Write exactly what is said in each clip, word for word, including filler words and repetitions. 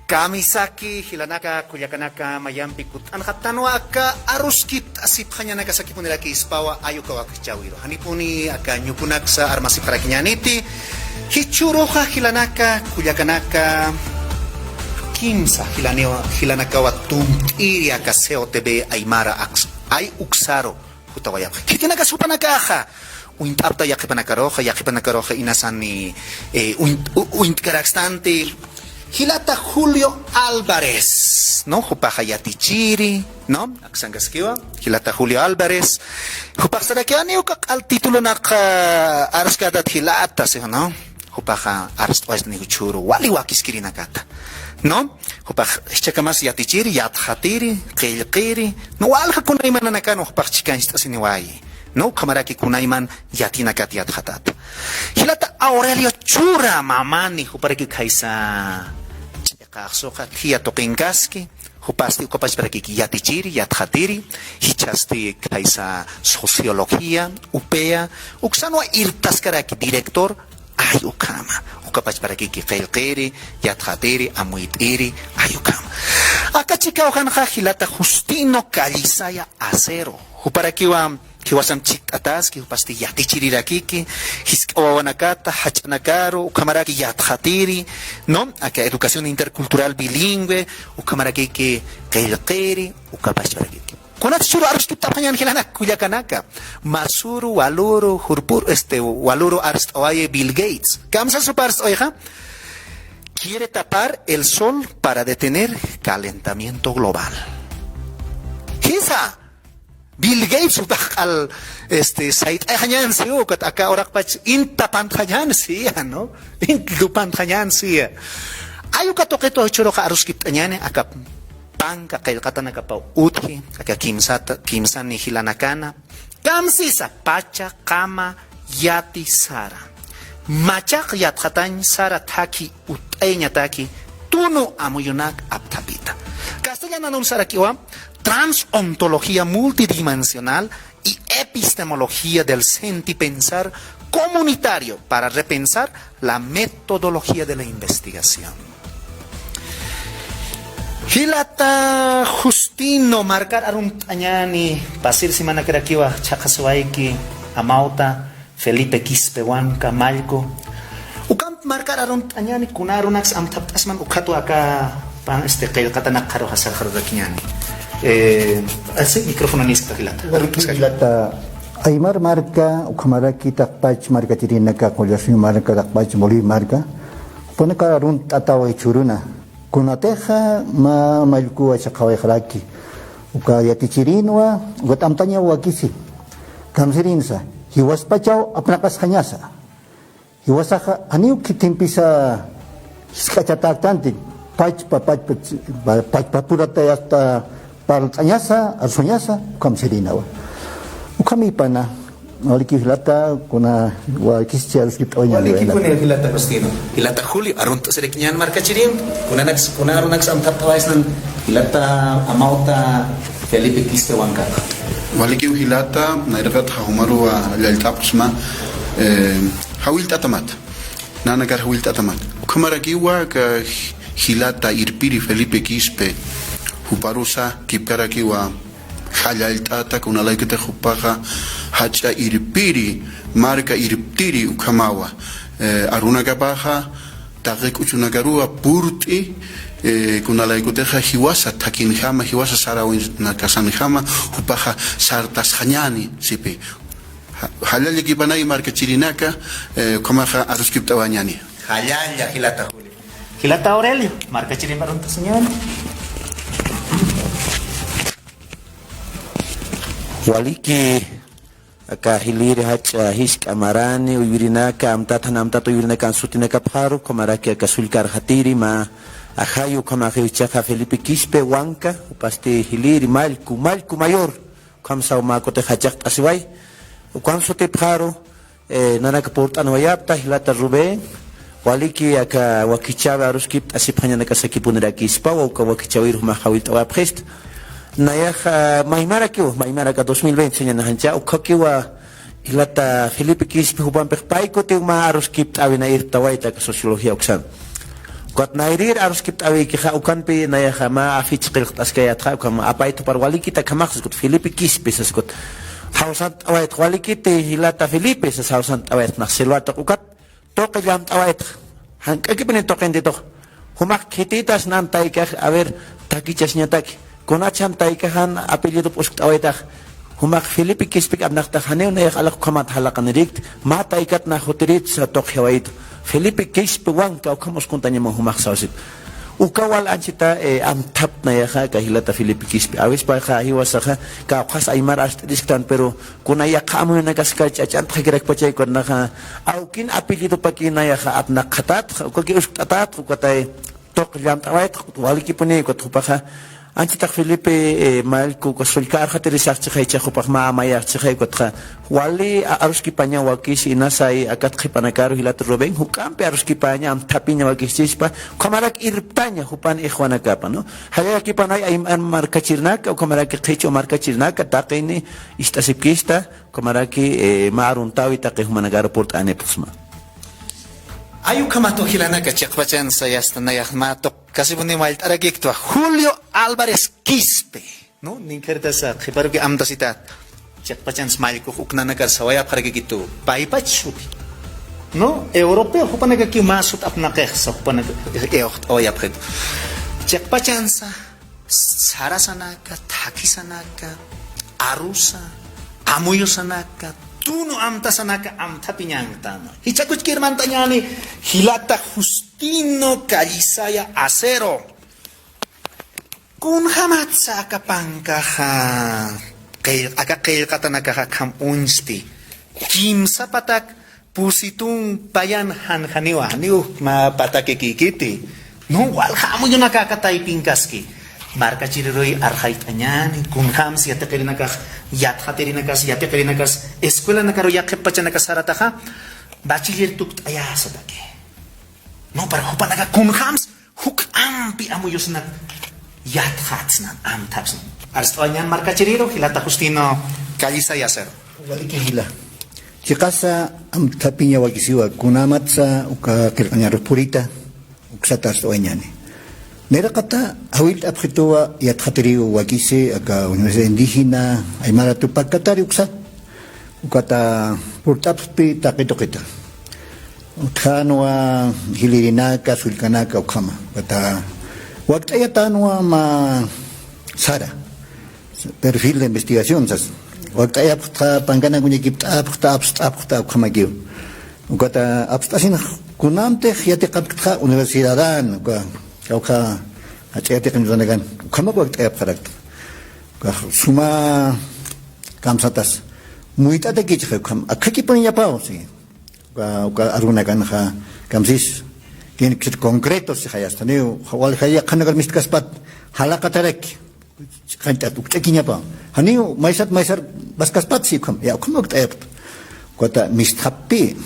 Kamisaki jilanaka, kullakanaka, mayampi kutt'anxatanwa aka aruskipt'asipxañanakasakipunirakispwa ay uka wakchawiru. Janipuni aka ñukunaksa armasipxarakiñäniti. Jichhüruxa jilanaka, kullakanaka, kimsa jilaniwa, jilanakawa tumpt'iri aka C O T V Aymara aks-, ay uksaru jutawayapxi. Khitinakasa jupanakaxa uñt'apta yaqhipanakaruxa, yaqhipanakaruxa inasani, eh, uñ-, u-, uñt'karakstanti. Jilata Julio Álvarez, ¿no? Jupaxa yatichiri, ¿no? Aksankaskiwa, jilata Julio Álvarez. Jupax sarakiwa, janiw uka q'al titulonak, ah, arskatati jilata, ¿sí o no? Jupaxa arst'awaytani jichhüru wali wakiskirinakata, ¿no? Jupax jichhakamas yatichiri, yatxatiri, qillqiri, no, walja kunaymananakan jupax chikancht'asiniwayi, ¿no? Ukhamaraki kunayman yatinakat yatxatata. Jilata Aurelio Chura Mamani, juparaki khaysa ch'iqaxsuxa, thia tuqinkaski, jupasti ukapachparakiki yatichiri, yatxatiri, jichhasti khaysa sociología, upea, uksanwa irptaskaraki director, ay ukhama, ukapachparakiki qillqiri, yatxatiri, amuyt'iri, ay ukhama. Aka chikawjanxa jilata Justino Callisaya Acero, juparakiwa, jiwasan chikt'ataski, jupasti yatichirirakiki, jisk'a wawanakata, jach'anakaru, ukhamaraki yatxatiri, ¿no? Aka educación intercultural bilingüe, ukhamarakiki qillqiri, ukapachparakiki. Kunat jichhüru aruskipt'apxañän jilanaka, kullakanaka. Masüru, walüru, jurpüru, este, walüru arst'awayi Bill Gates. ¿Kamsas jupa arst'awayxa? Quiere tapar el sol para detener calentamiento global. Jisa, Bill Gates jupax q'al, este, sayt'ayxañän siwa, ukat aka uraqpach int tapantxañän siya, ¿no? Int lupantxañän siya. Ay uka tuqitu jichhüruxa aruskipt'añäni, aka panka qillqatanakapaw utji, aka kimsata, kimsani jilanakana. Kamsisa, pacha, qama, yati, sara. Machaq yatxatañ sara thakhi utt'ayañataki tunu amuyunak apthapita. Castellananum sarakiwa, transontología multidimensional y epistemología del sentipensar comunitario para repensar la metodología de la investigación. Jilata Justino, markar arunt'añäni, pasir semanakarakiwa chhaqhasiwayki amawta Felipe Quispe Huanca, Mallku. Ukamp markar arunt'añäni, kuna arunaks amthapt'asman, ukhatwa aka pan, este, qillqatanak qharüxa sarxarurakiñäni. Eh, así, micrófono niskta jilata. Jilata, aymar marka, ukhamaraki taqpach markachirinaka, qullasuyu marka, taqpach Bolivia marka. Jupanaka arunt'atawa jichhüruna. Kunatixa mä Mallkuwa chhaqhawayxaraki. Uka yatichirinwa, ukat amtañaw wakisi. Kamsirinsa, jiwaspachaw apnaqasxañasa. Jiwasaxa, janiw khithimpisa jisk'achatäktanti, pachpa, pachpa, pachpa purata hasta parlt'añasa, arsuñasa, ukham sirinawa. Ukhamipana, waliki jilata, kuna, walikischi aruskipt'awañäni. Waliki jilata. Kuna jilata Justino. Jilata Julio, arunt'asirakiñän markachirimp, kunanaks, kuna arunaks amthapt'awaysnan, jilata amawta Felipe Quispe Huanca. Walikiw jilata, nayraqat jumaruwa llallt'apxsma, eh, jawillt'atamat. Nanakar jawillt'atamat. Ukhamarakiwa aka jilata irpiri Felipe Quispe, juparusa kipkarakiwa jallallt'ata, kunalaykutix jupaxa jach'a irpiri, marka irptiri ukhamawa. Eh, arunakapaxa, taqi k'uchunakaruwa purt'i, eh, kunalaykutixa jiwasa thakinjama, jiwasa sarawinakasanjama, jupaxa sartasxañäni, sipi. Ja-, jallalla kipanay markachirinaka, eh, ukhamaxa aruskipt'awañäni. Jallalla, jilata Julio. Jilata Aurelio, markachirimp arunt'asiñäni. Waliki, aka jiliri jach'a jisk'a marani, uywirinaka, amtat jan amtat uywirinaka, sutinakapxaru, ukhamaraki aka sullka arxatiri, mä ajayu, ukhamaxa jichhaxa Felipe Quispe Huanca, jupasti jiliri, Mallku, Mallku Mayor. Ukham saw mä kuti jachaqt'asiway. Ukham sutipxaru, eh, nanaka purt'anwayapta, jilata Rubén, waliki aka wakichäwi aruskipt'asipxañanakasakipunirakispawa, uka wakichäwir jumax jawillt'awapxista. Nayaxa, ah, maymarakiw, maymaraka dos mil veinte sañanaxancha, ukhakiwa, jilata Felipe Quispe jupampix pay kutiw mä aruskipt'äwina irptawayta aka sociología uksan. Ukat nayrïr aruskipt'awïkixa, ukanpi nayaxa mä afiche qillqt'askayätxa, ukham apaytupar walikiti akhamax sas ukat Felipe Quispe sas ukat. Jawsant'awaytxa walikiti jilata Felipe sas jawsant'awaytxa nax celular tuq ukat. Tuqi llamt'awaytxa. Jank'akipuni tuqintitux. Jumax khititas nan taykax, a ver, takichasiñataki. Kunachan taykaxan apellido p'uskt'awaytax. Jumax Felipe Quispik apnaqtax janiw nayax alax ukhamat jalaqanirikti. Mä taykat na jutirit sa tuqjawayitu. Felipe Quispe Huanca ukham uskuntañama jumax sawsit. Uka wal anchita, eh, amthapt'ayaxa, ka jilata Felipe Quispe. Awispaxa jiwasaxa, kawkhas aymar arst'irisktan, pero kuna yaqha amuyunakaskar ch'ach'antxakirakpachay, kunanaxa, awkin apellidopaki nayaxa apnaqxatatxa, ukaki uskt'atatxa, ukatay tuq llamt'awaytxa, walikipuni, ukat jupaxa, anchitax Felipe, eh, mallku, uka sullka arxatirisaxchixay, jichhax jupax mä amayaxchixay, ukatxa, wali a-, aruskipaña wakisi, inasay, akat qhipanakaru, jilata Rubén, juk'ampi aruskipaña, amthapiña wakischispa, ukhamarak irptaña, jupan ixwanakapa, ¿no? Jallallakipanay, ay, ay markachirinaka, ukhamaraki qhichwa markachirinaka, taqini, ist'asipkista, ukhamaraki, eh, mä aruntawi taqi jumanakaru purt'anipxsma. Ay ukhamatu jilanaka chiqpachansa yasta nayax mä tuq, kasipuni mallt'arakiktwa, Julio Álvarez Quispe, ¿no? Ninkhirtasa, qhiparuki amtasitat. Chiqpachansa mallkux uk nanakar sawayapxarakikitu, paypach juti. ¿No? Europeo, jupanakakiw mä sut apnaqixsa, jupanaka, eh, eh, uqt'awayapxitu. Chiqpachansa, sarasanaka, thakisanaka, arusa, amuyusanaka, tunu amtasanaka amthapiñanktan. Jichhakuchkir mantañäni jilata Justino Callisaya Acero. Kunjamatsa aka pankaxa, qill-, aka qillqatanakaxa akham uñsti. Kimsa patak pusitun payan janjaniwa, janiw mä patakikikiti. No, walja amuyunaka aka taypinkaski. Markachiriruy arxayt'añäni, kunjams yatiqirinakas, yatxatirinakas, yatiqirinakas, escuelanakaru yaqhipachanakas sarataxa, bachiller tukt'ayasataki. No, para jupanaka kunjams, juk'ampi amuyusnak yatxatsnan, amthapsnan. Arst'awañän markachiriru, jilata Justino Callisaya Acero. Waliki jila. Chiqasa amthapiña wakisiwa, kunamatsa uka qillqañarux purita, uksata arst'awañäni. Nayraqata jawillt'apxituwa yatxatiriw wakisi, aka Universidad Indígena, Aymara Tupac Katari uksa. Ukata purt'apxpi taqi tuqita. Utjänwa jilïrinaka, sullkanaka, ukhama. Ukata wakt'ayatänwa mä sara. Perfil de investigación, sas. Wakt'ayapxta, pankanak uñakipt'apxta, apst'apxta, ukhamakiw. Ukata apst'asin kunamtix yatiqapktxa universidad, uka, uka, jach'a yatiqin runakan. Ukhamak wakt'ayapxarakta. Uka suma kamsatas. Muyt'atakichxa ukham. Akhakipuniñapaw, sí. Uka, uka arunakanxa kamsis. Tiene que ser concreto, si jayasta. Niw, wal jaya qhanakar mistkaspat. Jalaqataraki. Qanch'at ukch'akiñapa. Janiw maysat maysar vaskaspat si ukham. Ya, ukham ukt'ayapta. Ukata mistxapti.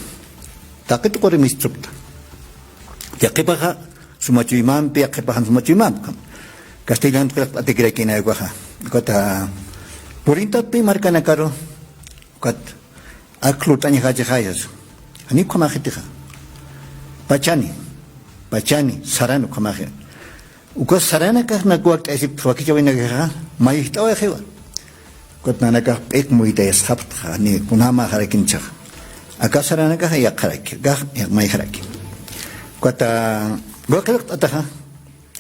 Taqi tuquri mistsupta. Yaqhipaxa suma chuymampi, yaqhipaxan suma chuymampi ukham. Castellan qillqt'atikirakinay ukaxa. Ukata purintatpi markanakaru. Ukat. Ak lurt'añaxachaxayas. Janiw ukhamaxitixa. Pachani. Pachani. Sarani ukhamaxi. Uka saranakax nak wakt'ayasipkta wakichäwinakaxa, mayjt'awayaxiwa. Ukat nanakax p'iq muytayasxapxta, ni kunjamaxarakinchaxa. Aka saranakax yaqharaki, akax mayjaraki. Ukata, uka qillqt'ataxa,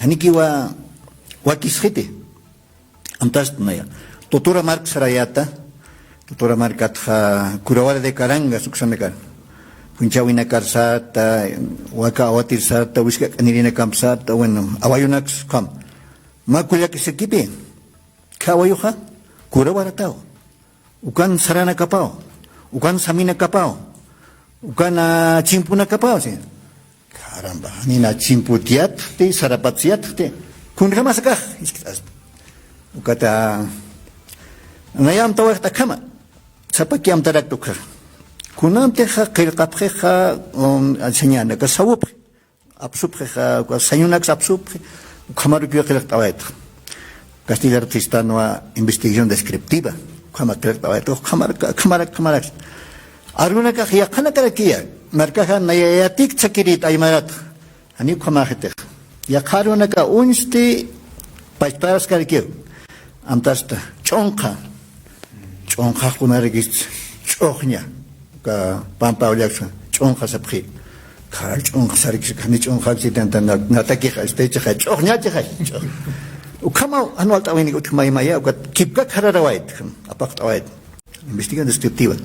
janikiwa wakisxiti. Amtast naya. Tutura mark sarayäta, Tutura markatxa Curawara de Carangas uksanakar. Punchawinakar sarta, waka awatir sarta, wisk'ak'anirinakamp sarta, bueno, awayunaks ukham. Mä kullakisakipï. Kha awayuxa, Curawarataw. Ukan saranakapaw. Ukan saminakapaw. Ukan, ah, chimpunakapaw, sí. Caramba, nina chimput yatxti, sarapat yatxti. Kunjamas akax, iskit'aspa. Ukata, naya amtawayxta akhama. Sapaki amtarakta ukax. Kunamtixa qillqapxixa, um, sañanaka sawupxi. Apsupxixa, uka sañunaks apsupxi. Ukhamarukiw qillqt'awayta. Castellano tristanwa investigación descriptiva. Ukhama qillqt'awayta, ukhamarak, ukhamarak, ukhamarak. Arunakax yaqhanakarakiya, markaxa nayayatik sakirit aymarat. Janiw ukhamaxitix. Yaqha arunaka uñsti pachparaskarkiw. Amtasta ch'unqha. Ch'unqhaqkunarikis ch'uxña. Ka pampa ullaksa ch'unqha sapxi. Khar ch'unqha sarikis, khani ch'unqha sitanta na-, natakix, este, chixay, ch'uxña chixay. Ch'ux. Ukhamaw jan walt'awinik utjmaymaya, ukat kipka khararawayt, apaqt'awayt. Investigación descriptiva.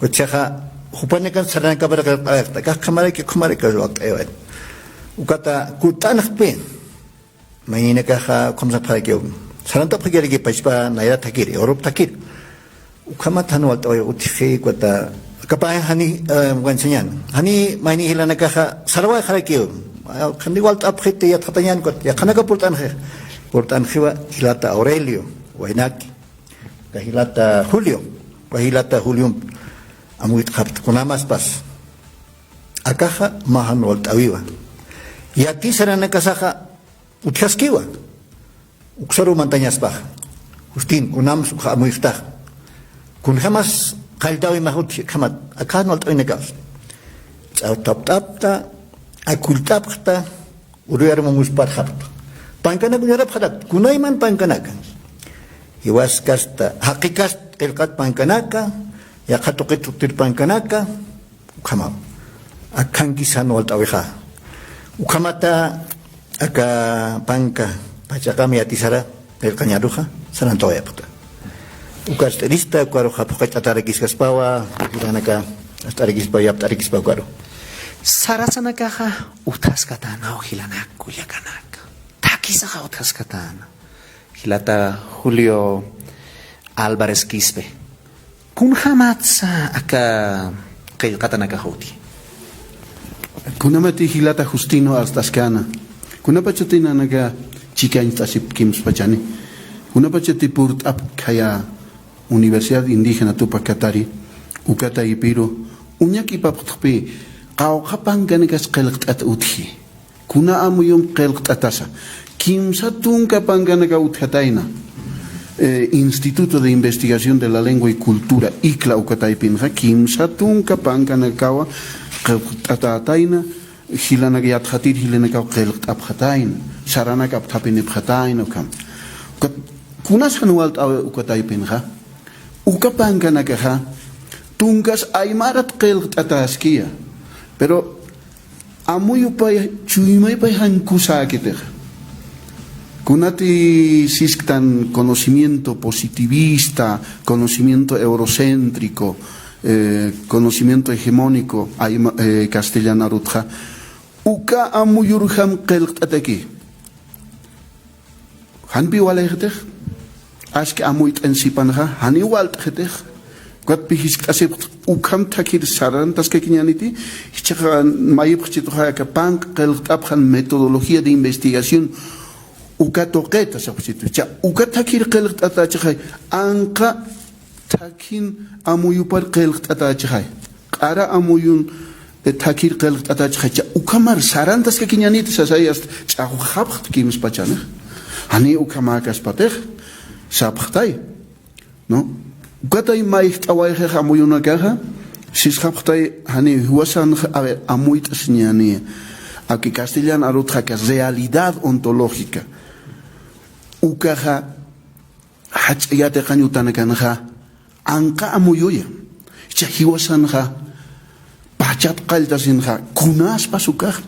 Uchaxa, jupanakan saranakapara qillqt'awayxta, kax khamaraki, khamaraki walt'aywayt. Ukata kut'anxtpi. Mayninakaxa, ukham sapxarakiw. Sarantapxakiraki pachpa nayra thakiri, Europa thakiri. Ukhamat jan walt'away utjxi, ukata, kapax jani, eh, wansañan. Jani mayni jilanakaxa, sarawayxarakiw. Jani walt'apxiti yatxatañan, ukat, yaqhanaka purt'anxi. Purt'anxiwa jilata Aurelio, waynaki. Ka jilata Julio, ka jilata Julio, amuyt'xapxta kunamaspas. Akaxa mä jan walt'awiwa. Yati saranakasaxa utjaskiwa. Uksaru mantañaspaxa. Justin, kunams ukxa amuyxtaxa. Kunjamas qalltawimax utji, akhamat, aka jan walt'awinakaws. Ch'awtapt'apta, akullt'apxta, Uruyar munguspar japta. Pankanaka uñarapxarakta. Kunayman pankanaka. Jiwaskasta, jaqikasta qillqat pankanaka, yaqha tuqit tuqtir pankanaka, ukhamaw. Akhanki san walt'awixa. Ukhamata aka panka pachaqam yatisara. Qillqañaruxa, sarantawayapxta. Uka ast'irista, ukarux phuqach'atarakiskaspawa, jilanaka ast'arakispawa, yapt'arakispawa ukaru. Sarasanakaxa utjaskatänaw jilanak kullakanaka. Thakisaxa utjaskatäna. Jilata Julio Álvarez Quispe. Kunjamatsa aka qillqatanakax utji. Kunamati jilata Justino arst'askana. Kunapachati nanaka chikañcht'asipki kimspachani. Kunapachati purt'apki khaya Universidad Indígena Tupac Katari. Uka taypiru uñakipapxtxpi qawqha pankanakas qillqt'at utji. Kuna amuyump qillqt'atasa. Kimsa tunka pankanakaw utjatayna. Eh, Instituto de Investigación de la Lengua y Cultura, icla uka taypinxa, kimsa tunka pankanakawa qillqt'atätayna, jilanak yatxatir jilanakaw qillqt'apxatayna, saranak apthapinipxatayna, ukham. Uka, kunas jan walt'awi uka taypinxa, uka pankanakaxa, tunkas aymarat qillqt'atäskiya. Pero, Amuyupay, chuymaypay jankusäkitix. Kunati sisktan conocimiento positivista, conocimiento eurocéntrico, eh, conocimiento hegemónico, ayma-, eh, castellan arutxa. Uka amuyurjam qillqt'ataki. Janpi walayxitix, aski amuyt'añ sipanxa, janiw walt'xitix, ukatpi jiskt'asipxt, ukham thakir sarantaskakiñäniti, jichhaxa mayipxchituxa aka pank qillqt'apxan metodología de investigación, uka tuqita sapxchitu. Cha, uka thakir qillqt'atächixay, anqa thakhin amuyupar qillqt'atächixay. Q'ara amuyun, eh, thakir qillqt'atächixay. Cha, ukhamar sarantaskakiñäniti sasay hasta ch'axwxapxt kimspachanix. Jani ukhamäkaspatix, sapxtay. ¿No? Ukatay mayjt'awayxix amuyunakaxa, sisxapxtay jani jiwasanx, a ver, amuyt'asiñäni. Aka castellan arutxa aka realidad ontológica. Ukaxa, jach'a yatiqañ utanakanxa, anqa amuyuya. Jichha jiwasanxa, pachat qalltasinxa, kunaspas ukax,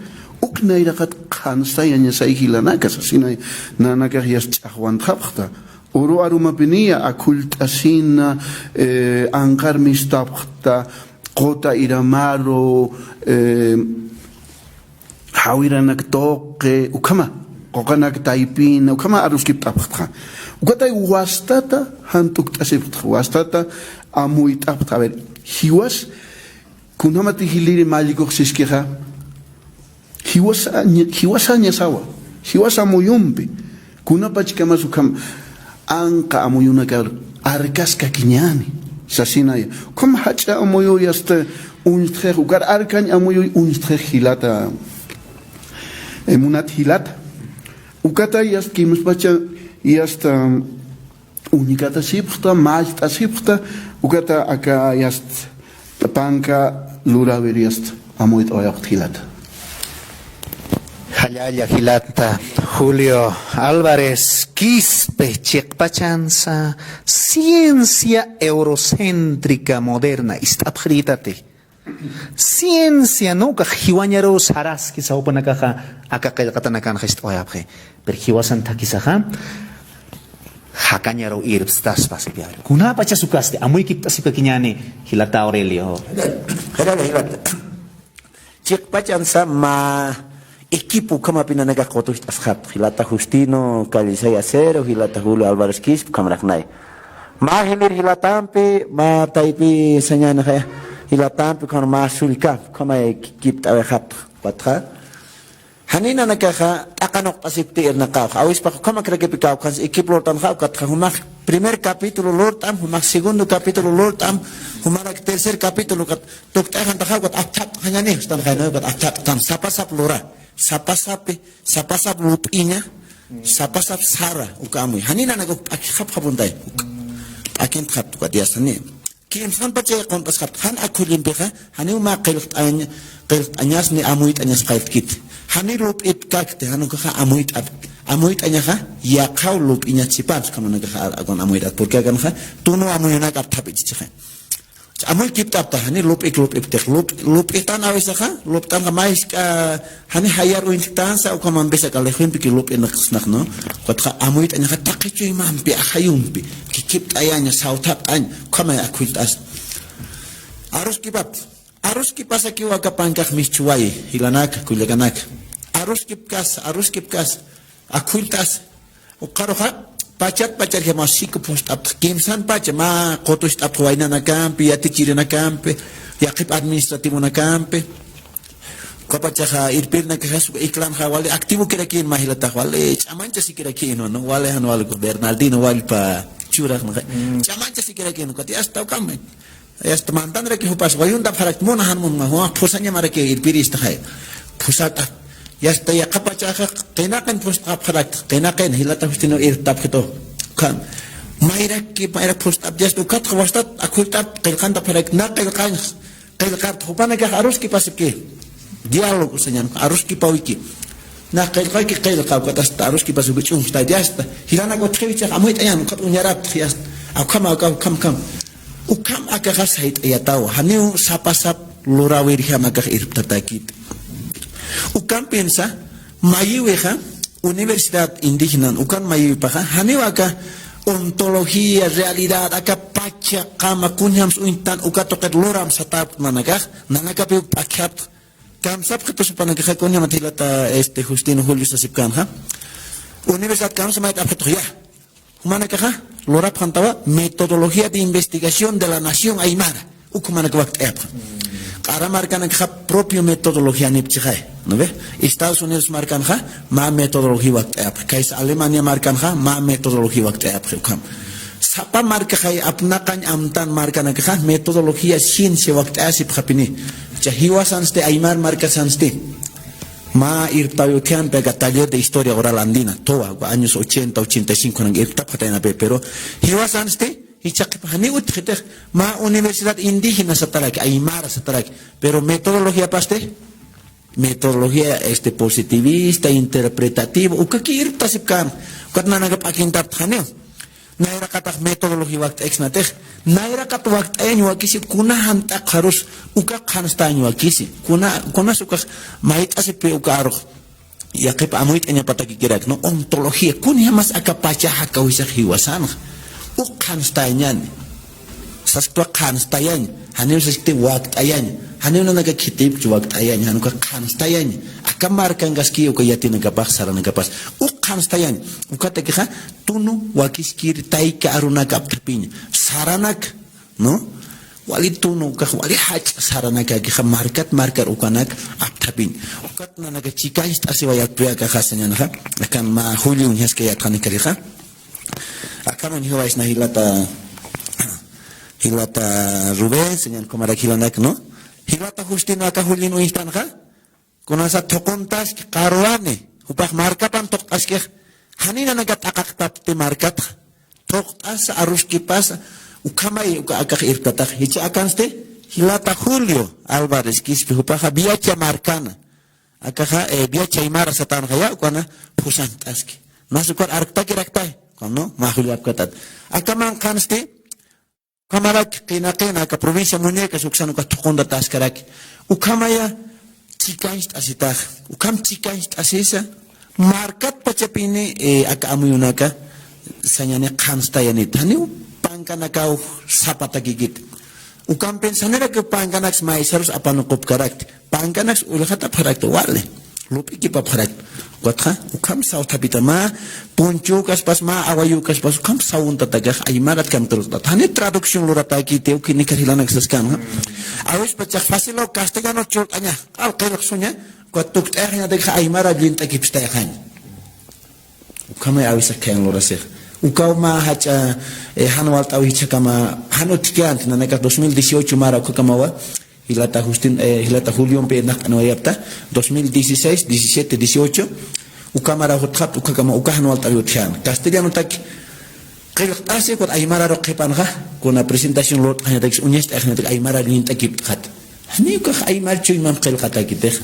uk nayraqat qhanstayañasay jilanaka, sasinay, nanakax yas ch'axwantxapxta. Uru arumapiniya, akhullt'asina, eh, anqar mistapxta, quta iramaru, eh, jawiranak tuqi, ukhama, quqanak taypina, ukhama aruskipt'apxtxa. Ukatay wastata jant'ukt'asipxtxa, wastata amuyt'apxtxa. A ver, jiwas, kunjamati jiliri mallikux siskixa, jiwasa-, jiwasañasawa, jiwasa amuyumpi, kunapachkamas ukham, anqa amuyunakar arkaskakiñäni, sasinaya. Ukham jach'a amuyuy hasta uñstxix, ukar arkañ amuyuy uñstxix jilata, eh, munat jilata. Ukatay hasta kimspacha, y hasta uñkatasipxta, mallt'asipxta, ukata aka hasta panka lurawir hasta amuyt'awayapxta jilata. Allalla jilata Julio Álvarez Quispe, chiqpachansa ciencia eurocéntrica moderna ist'apxirïtati. Ciencia, ¿no? Ukax jiwañaruw saraski sawpanakaxa, aka qillqatanakanxa ist'awayapxi. Pero jiwasan thakhisaxa jakañaruw irpstaspa, sipyari. Kunapachas ukasti, amuykipt'asipkakiñäni, jilata Aurelio. Jilata, jilata. Chiqpachansa mä equipo ukhamapï nanakax qutucht'asxapxi, jilata Justino Callisay Acero, jilata Julio Álvarez Quispe, ukhamarak nay. Mä jilïr jilatampi, mä taypi sañäni jilatampi, ukham mä sullkampi, ukhamay kipt'awayxapxi, ukatxa. Janiw nanakaxa t'aqanuqt'asipti irnaqaw. Awispax ukhamakirakipï kawkhansa equipo lurt'anxa, ukatxa jumax primer capítulo lurt'am, jumax segundo capítulo lurt'am, jumarak tercer capítulo, ukat tukt'ayantaxa, ukat apthapt'xañäni, ustanxañäni, ukat apthapt'tan, sapa sap lura, sapa sapi, sapa sap lup'iña, sapa sap sara, uka amuy. Janiw nanakax p'akixapxapuntay, uka p'akintxapxta, ukat yasta janiw. Kimsxan pachay qunt'asxapxta, jan akhullimpixa, janiw mä qillqt'añ-, qillqt'añas ni amuyt'añas qaylltkiti. Janiw lup'ipkakti, jan ukaxa amuyt'ap-, amuyt'añaxa, yaqhaw lup'iñat sipansa, ukhamanakaxa, akun amuyt'at, porque akanxa, tunu amuyunak apthap'ichichixa. Amuykipt'apta, janiw lup'ik lup'iptix, lup-, lup'itan awisaxa, lup'tanxa mä jisk'a, janiw jayar uñt'tansa, ukhamampisa aka lejwimpi ki lup'inaqsnax, ¿no? Ukatxa amuyt'añaxa taqi chuymampi, ajayumpi, kikipt'ayaña, sawthapt'añ, ukhamay akhullt'as. Aruskipapta, aruskipasakiw aka pankax mischuwayi, jilanaka, kullakanaka. Aruskipkasa, aruskipkasa, akhullt'asa. Ukxaruxa, pachat pacharjamaw siku phust'apxta, kimsan pacha, mä qutucht'apxi waynanakampi, yatichirinakampi, yaqhip administrativonakampi. Uka pachaxa irpirinakaxas, iklanxa wali activokirakïn mä jilatax, wali ch'amanchasikirakïn, ¿no? Wali jan wali Bernardino, walipa churax, ¿no? Mm. Ch'amanchasikirakïn, ukat yasta ukham. Yasta mantanraki jupas wayuntapxarakta, muna jan munma, jumax phusañamaraki irpiristaxay. Phusat'a. Yasta yaqha pachaxa qinaqin phust'apxarakta, qinaqin jilata Justino irptapxitu. Ukham. Mayraki, mayrak phust'apta, yasta ukatxa wastat akhullt'apta, qillqantapxarakta, na qillqañx, qillqarta, jupanakax aruskipasipki. Diálogo sañäni, aruskipawayki. Na qillqawayki, qillqa, ukat asta aruskipasipki, ch'unxtay, yasta. Jilanak utjiwichax amuyt'añän, ukat uñarapta, yasta. Ukham, ukham, ukham, ukham. Ukham akaxa sayt'ayatawa, janiw sapa sap luräwirjam akax irptatäkiti. Ukampinsa, mayiwixa, Universidad Indígenan, ukan mayiwipaxa, janiw aka ontología, realidad, aka pacha, qama, kunjams uñtan, uka tuqit luram satäpxta nanakax, nanakapiw p'akjapxta. Kamsapxitu jupanakaxa, kunjamat jilata, este, Justino Julio sasipkänxa. Universidad kamsa mayt'apxitux ya. Jumanakaxa, lurapxantawa Metodología de Investigación de la Nación Aymara. Uk jumanaka wakt'ayapxa. Q'ara markanakaxa propio metodologianipchixay, ¿no ve? Estados Unidos markanxa, mä metodología wakt'ayapxi. Kaysa Alemania markanxa, mä metodología wakt'ayapxi ukham. Sapa markaxay apnaqañ amtan markanakaxa, metodología ciencia wakt'ayasipxapini. Cha jiwasansti, aymar markasansti. Mä irptawi utjampi aka taller de historia oral andina, towa, años ochenta, ochenta y cinco nanka irptapxataynapi, pero jiwasansti, jichhaqip janiw utjitix, mä universidad indígena sataraki, aymara sataraki, pero metodologiapasti, metodología, este, positivista, interpretativa, ukaki irptasipkän, ukat nanaka p'akintapxta janiw. Nayraqatax metodología wakt'ayaksnatix, nayraqat wakt'ayañ wakisi, kuna jant'aq jarus, uka qhanstayañ wakisi, kuna, kunas ukax mayt'asipi uka arux. Yaqhip amuyt'añapatakikirak, ¿no? Ontología, kunjamas aka pacha jakawisax jiwasanxa. Uk qhanstayañani. Saskta qhanstayañ, janiw saskti wakt'ayañ, janiw nanaka khitipkchi wakt'ayañ, jan uka qhanstayañ. Aka markankaski uka yatinakapax, saranakapas. Uk qhanstayañ, ukatakixa, tunu wakiskir tayka arunaka apthapiñ. Saranak, ¿no? Wali tunu ukax, wali jach'a saranakakixa markat markar ukanak apthapiñ. Ukat nanaka chikañcht'asiwayatpi akaxa sañänixa. Akan mä Julio uñjaskayät janikarixa. Akan uñjawaysna jilata, jilata Rubén, sañäni ukhamarak jilanak, ¿no? Jilata Justino aka Julio uñjtanxa. Kunasa thuquntaski, qarwani, jupax markapan thuqt'askix, janiw nanaka t'aqaqtapti markatxa. Thuqt'asa, aruskipasa, ukhamay uka akax irptatax. Jichha akansti, jilata Julio Álvarez Quispe, jupaxa Viacha markana. Akaxa, eh, vía Chaymara satanxaya, ukana, phusantaski. Nas ukar arktakirakta, ¿no? Mä jullapkatat. Aka manqhansti, ukhamarak qina qina, aka provincia Muñecas, uksan uka thuqunta taskaraki. Ukhamaya, chikañcht'asitax. Ukham chikañcht'asisa, markat pachapini, eh, aka amuyunaka, sañani qhanstayanit. Janiw pankanakaw sapatakikit. Ukampin saniraki pankanaks maysarus apanuqupkarakti. Pankanaks ullxatapxarakta wali. Lup'ikipapxarakta. Ukatxa, ukham sawthapita mä, punchukaspas, mä awayukaspas, ukham sawntatakax, aymarat kamt'arut'at. Jani traducción luratakiti, ukhini karhilanak saskan, ¿no? Awispachax facilaw castellano churt'añax, q'al qillqsuña, ukat tukt'ayaxañatakxa aymara llint'akipstayxaña. Ukhamay awisax khayan lurasix. Ukaw mä jach'a, eh, jan walt'awi jichhakama, jan utjkänti, nanakax dos mil dieciocho mara ukhakamawa, jilata Justin, eh, jilata Juliompi naqt'aniwayapta, dos mil dieciséis, diecisiete, dieciocho, ukhamara jutxapta, ukhakama, uka jan walt'awi utjkän. Castellanotak, qillqt'asi, ukat aymararu qhipanxa, kuna presentación lurt'añatakis, uñacht'ayaxañatak aymara llint'akipt'xat. Jani ukax aymar chuymam qillqatakitix.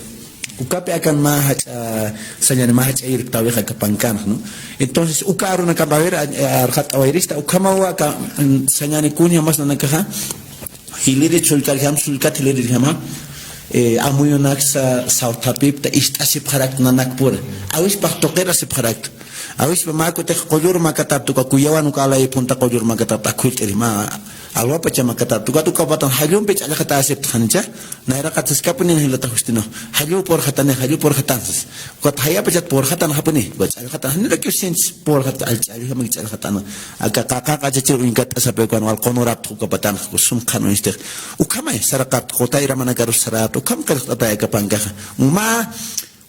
Ukapi akan mä jach'a, sañani mä jach'a irptawix aka pankanx, ¿no? Entonces, uka arunakamp, a ver, a-, arxat'awayrista, ukhamawa aka, mm, sañani kuñjamas nanakaxa, jiliri sullkarjam, sullkat jilirirjama, eh, amuyunaksa sawthapipta, ist'asipxarakta nanakpura. Awispax tuqirasipxarakta. Awispa mä kutix qullur makatapta, uka kuyawan uka alay punta qullur makatapta, akhullt'iri mä, alwapacha makatapta, ukat uka patan jallumpi ch'allxatäsipta janicha, nayraqat saskapuni jilata Justino, jallu purxatani, jallu purxatan sas. Ukat jayapachat purxatanxapuni, ukat ch'allxatan, janirakiw sinchis purxat, ch'allxamaki ch'allxatan, aka qaqa qachachir uñkatt'asapi ukan wal qunurapta uka patan, sum qhan uñstix. Ukhamay, saraqapta, qutayra manakarus sarapta, ukham qillqt'atay aka pankaxa. Mä,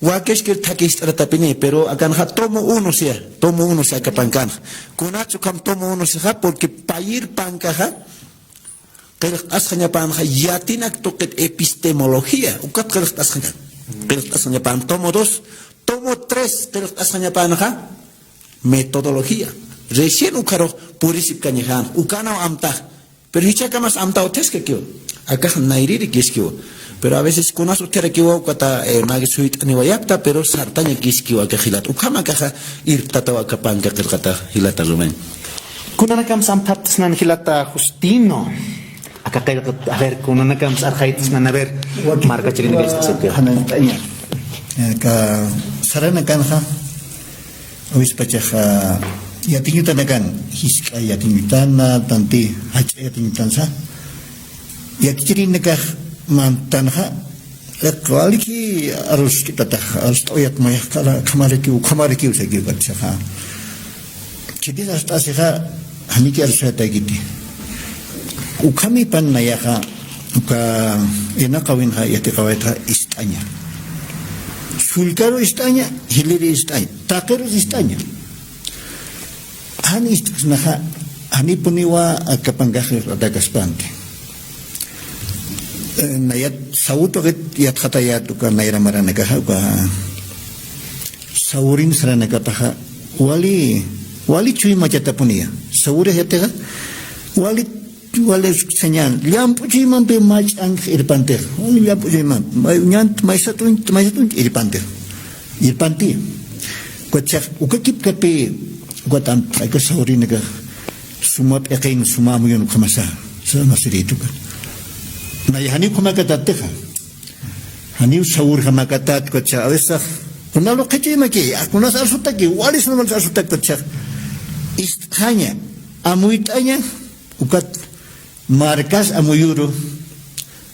Wakiskir thakist'aratapini, pero akanxa tomo uno siya, tomo uno siya aka pankanxa. Kunats ukham tomo uno sixa, porque payir pankaxa, qillqt'asxañapanxa, yatinak tuqit epistemología, ukat qillqt'asxaña-, qillqt'asxañapan tomo dos, tomo tres, qillqt'asxañapanxa, metodología. Recién ukharux purisipkañaxan, ukanaw amtax. Pero jichhakamas amtaw utjaskakiw. Akax nayrïri kiskiw. Pero a veces kunas utjarakiwa ukata, eh, magi suyt'aniwayapta, pero sartaña kiskiw aka jilat. Ukham akaxa irptataw aka panka qillqata jilata Rubén. Kunanakam samthaptasnan jilata Justino. Aka qillqat, a ver, kunanakam sarxaytasnan, a ver, markachirinakastasipkiw. Janañt'aña. Aka saranakanxa, awispachaxa, yatiñutanakan, jisk'a yatiñutana, tanti jach'a yatiñutansa. Yatichirinakax mantanxa, waliki aruskitatax, arust'awayat mayax kala, khamarikiw, khamarikiw sakiw katsaxa. Khitis arust'asixa, janiki arusayataykiti. Ukhami pan nayaxa, uka inaqawinxa, yatiqawayatxa ist'aña. Sullkaru ist'aña, jiliri ist'aña, taqirus ist'aña. Jan ist'ksnaxa, janipuniwa aka pankax qillqt'atakaspanti. Eh, nayat sawutuqit yatxatayät uka nayra maranakaxa, uka sawurin saranakataxa, wali, wali chuymachatapuniya. Sawurix yatixa, wali Wali señal, llamp'u chuymampi mach'anx irpantix. Wali llamp'u chuymampi. May-, ñant maysatun, maysatun irpantix. Irpanti. Ukat chax, uka kipkapi, ukat am-, aka sawrinakax suma p'iqin, suma amuyun ukhamasa. Sa masirituka. Nay janiw ukhamakatatixa. Janiw sawirjamakatati, ukat chax, a veces, kunalu qhichuymaki, a, kunas arsutaki, wali sunamal arsutak, ukat chax. Ist'aña, amuyt'aña, ukat markas amuyuru,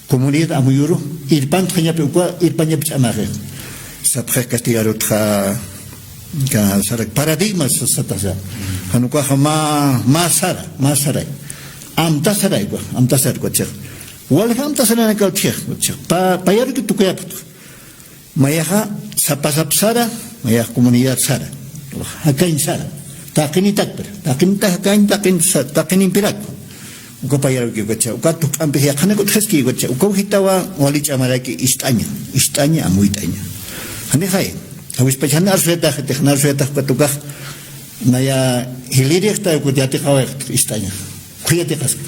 comunidad amuyuru, irpantxañapi uka, irpañapi ch'amaxi. Sapxi castellanotxa, ka, sarak paradigmas satasa. Jan ukaxa mä, mä sara, mä saray. Amta saray uka, amta sara uka chix. Walja amta saranakaw chix, chix. Pa, payaruki tukuyapxta. Mayaxa sapasap sara, mayax comunidad sara, jakañ sara, taqinitakpir, taqinita jakañ, taqin sa-, taqinimpirak. Uka payaruki ukacha, uka tuk'ampix yaqhanak utjaski ukacha, uka ujitawa wali ch'amaraki ist'aña, ist'aña, amuyt'aña. Janixay, awispach jan arsuyatax, tix jan arsuyatax uka tukax, naya jilirixta uka yatiqawayxta ist'aña. Khuyatiqaska.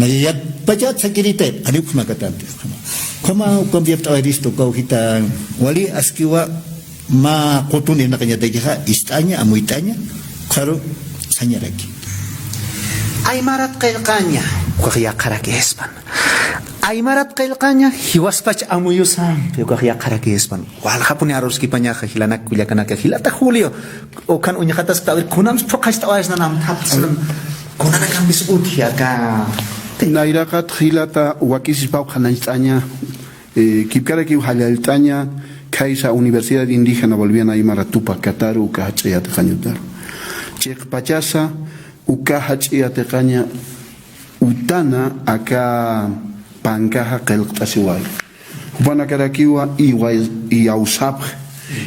Naya yatpachat sakiritay, ari ukhamakatanti, ukhama. Ukhama ukamp yapt'awayiristu, uka ujita wali askiwa mä qutun irnaqañatakixa, ist'aña, amuyt'aña, ukharu sañaraki. Aymarat qillqaña, ukax yaqharakispan. Aymarat qillqaña, jiwaspach amuyusampi, ukax yaqharakispan. Walxapuni aruskipañaxa, jilanak kullakanaka, jilata Julio, ukan uñjataskta, a ver, kunams phuqhacht'awayasnan amthapsnan, kunanakampis utji aka. Nayraqat jilata wakisispaw qhanañcht'aña, eh, kipkarakiw jallallt'aña, khaysa Universidad Indígena Boliviana Aymara Tupac Kataro, uka jach'a yatiqañ utaru. Chiqpachasa, uka jach'a yatiqaña utana aka pankaxa qillqt'asiway. Jupanakarakiwa iway-, iyawsapx.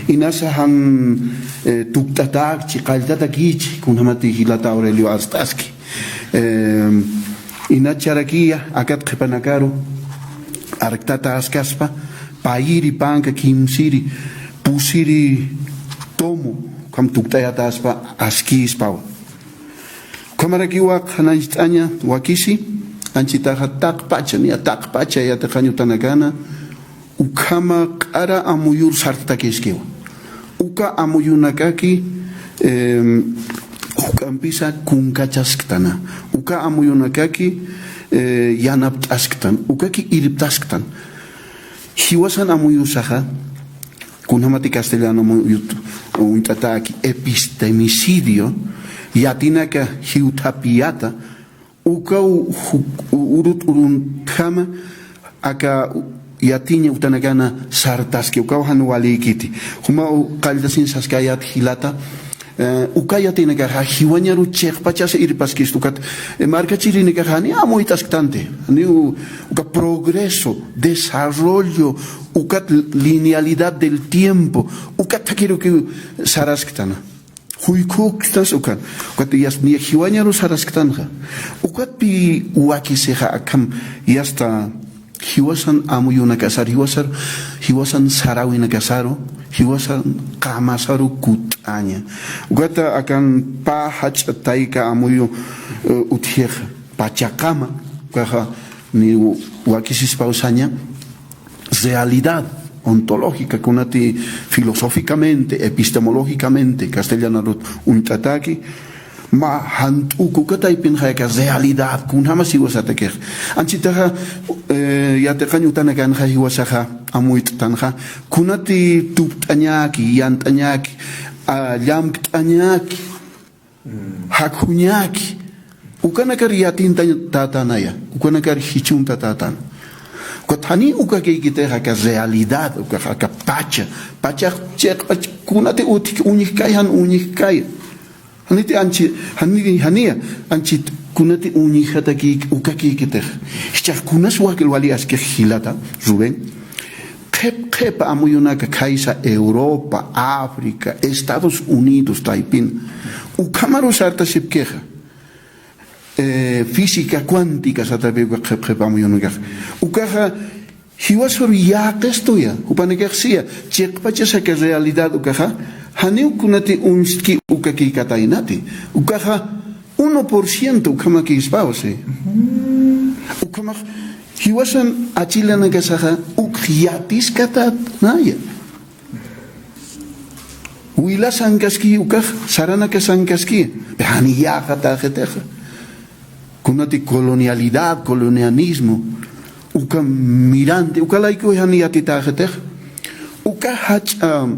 Inasa jan, eh, tukt'atakchi, qalltatakichi, kunjamati jilata Aurelio arst'aski. Eh, inacharakiya, akat qhipanakaru, arktataskaspa, payiri panka, kimsiri, pusiri tomo, ukham tukt'ayataspa, askispawa. Ukhamarakiwa qhanañcht'aña wakisi, anchitaxa taqpacha, niya taqpacha yatiqañ utanakana, ukhama q'ara amuyur sartatakiskiwa. Uka amuyunakaki, em, juk'ampisa kunkachasktana. Uka amuyunakaki, eh, yanapt'asktan. Ukaki irptasktan. Jiwasan amuyusaxa, kunjamati castellano amuyut uñt'ataki, epistemicidio, yatinaka jiwthapiyata, ukaw ju-, urut uruntjama, aka yatiña utanakana sartaski, ukaw jan walïkiti. Juma u-, qalltasin saskayät jilata, eh, uka yatinakaxa jiwañaru chiqpachasa irpaskistu ukat, eh, markachirinakaxa janiw amuyt'asktanti, janiw uka progreso, desarrollo, ukat linealidad del tiempo, ukat thakirukiw sarasktan. Juykhukstas ukan. Ukat yas niya jiwañaru sarasktanxa. Ukatpï wakisixa akham yasta jiwasan amuyunakasar, jiwasar, jiwasan saräwinakasaru, jiwasan qamasaru kutt'aña. Ukata akan pä jach'a tayka amuyu, eh, utjixa, pachaqama, ukaxa ni wakisispaw saña, realidad ontológica, kunati filosóficamente, epistemológicamente, castellanarut uñt'ataki, mä jant'uku, uka taypinxa aka realidad, kunjamas jiwasatakix. Anchitaxa, eh, yatiqañ utanakanxa jiwasaxa, amuyt'tanxa, kunati tupt'añaki, yant'añaki, a, llamkt'añaki, jakhuñaki, ukanakar yatintatätanaya, ukanakar jichuntatätan. Ukat janiw ukakïkitix aka realidad, ukax aka pacha, pachax chiqpach kunati utjki uñjkay, jan uñjkay. Janiti anchi, jani, janiya, anchit kunati uñjatakïki, ukakïkitix. Jichhax kunas wakil wali askix jilata, Rubén. Qhip qhipa amuyunaka khaysa Europa, África, Estados Unidos taypin. Ukhamaru sartasipkixa. Eh, física cuántica satapi uka qhip qhipa amuyunakax. Ukaxa jiwasar yäqistuya, jupanakax siya, chiqpachasa aka realidad ukaxa, janiw kunati uñstki ukakïkataynati. Ukaxa uno por ciento ukhamakïspaw, sí. Ukhamax jiwasan achilanakasaxa uk yatiskatätanaya. Wilasankaski ukax, saranakasankaski, jan yäqatäxitixa. Kunati colonialidad, colonialismo, uka miranti, uka layku jan yatitäxitixa. Uka jach'a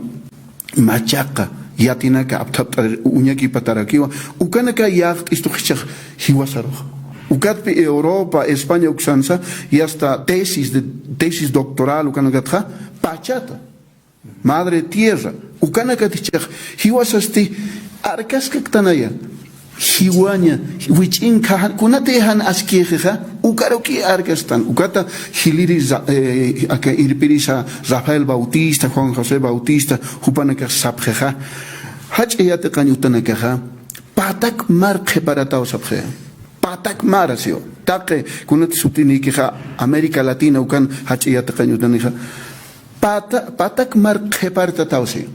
machaqa, yatinaka apthapt'ar uñakipatarakiwa, ukanaka yäqt'istu jichhax jiwasarux. Ukatpi Europa, España uksansa, yasta tesis de, tesis doctoral ukanakatxa, pachata. Madre tierra, ukanakati jichhax, jiwasasti, arkaskaktanaya. Jiwaña, wich'inka, jan, kunati jan askixixa, ukaruki arkasktan, ukata jiliri Ra-, eh, aka irpirisa Rafael Bautista, Juan José Bautista, jupanakax sapxixa. Jach'a yatiqañ utanakaxa, patak mar qhiparataw sapxixa. Patak mar siwa. Taqi, kunati sutinïkixa, América Latina ukan jach'a yatiqañ utanixa. Pata-, patak mar qhipartataw siwa.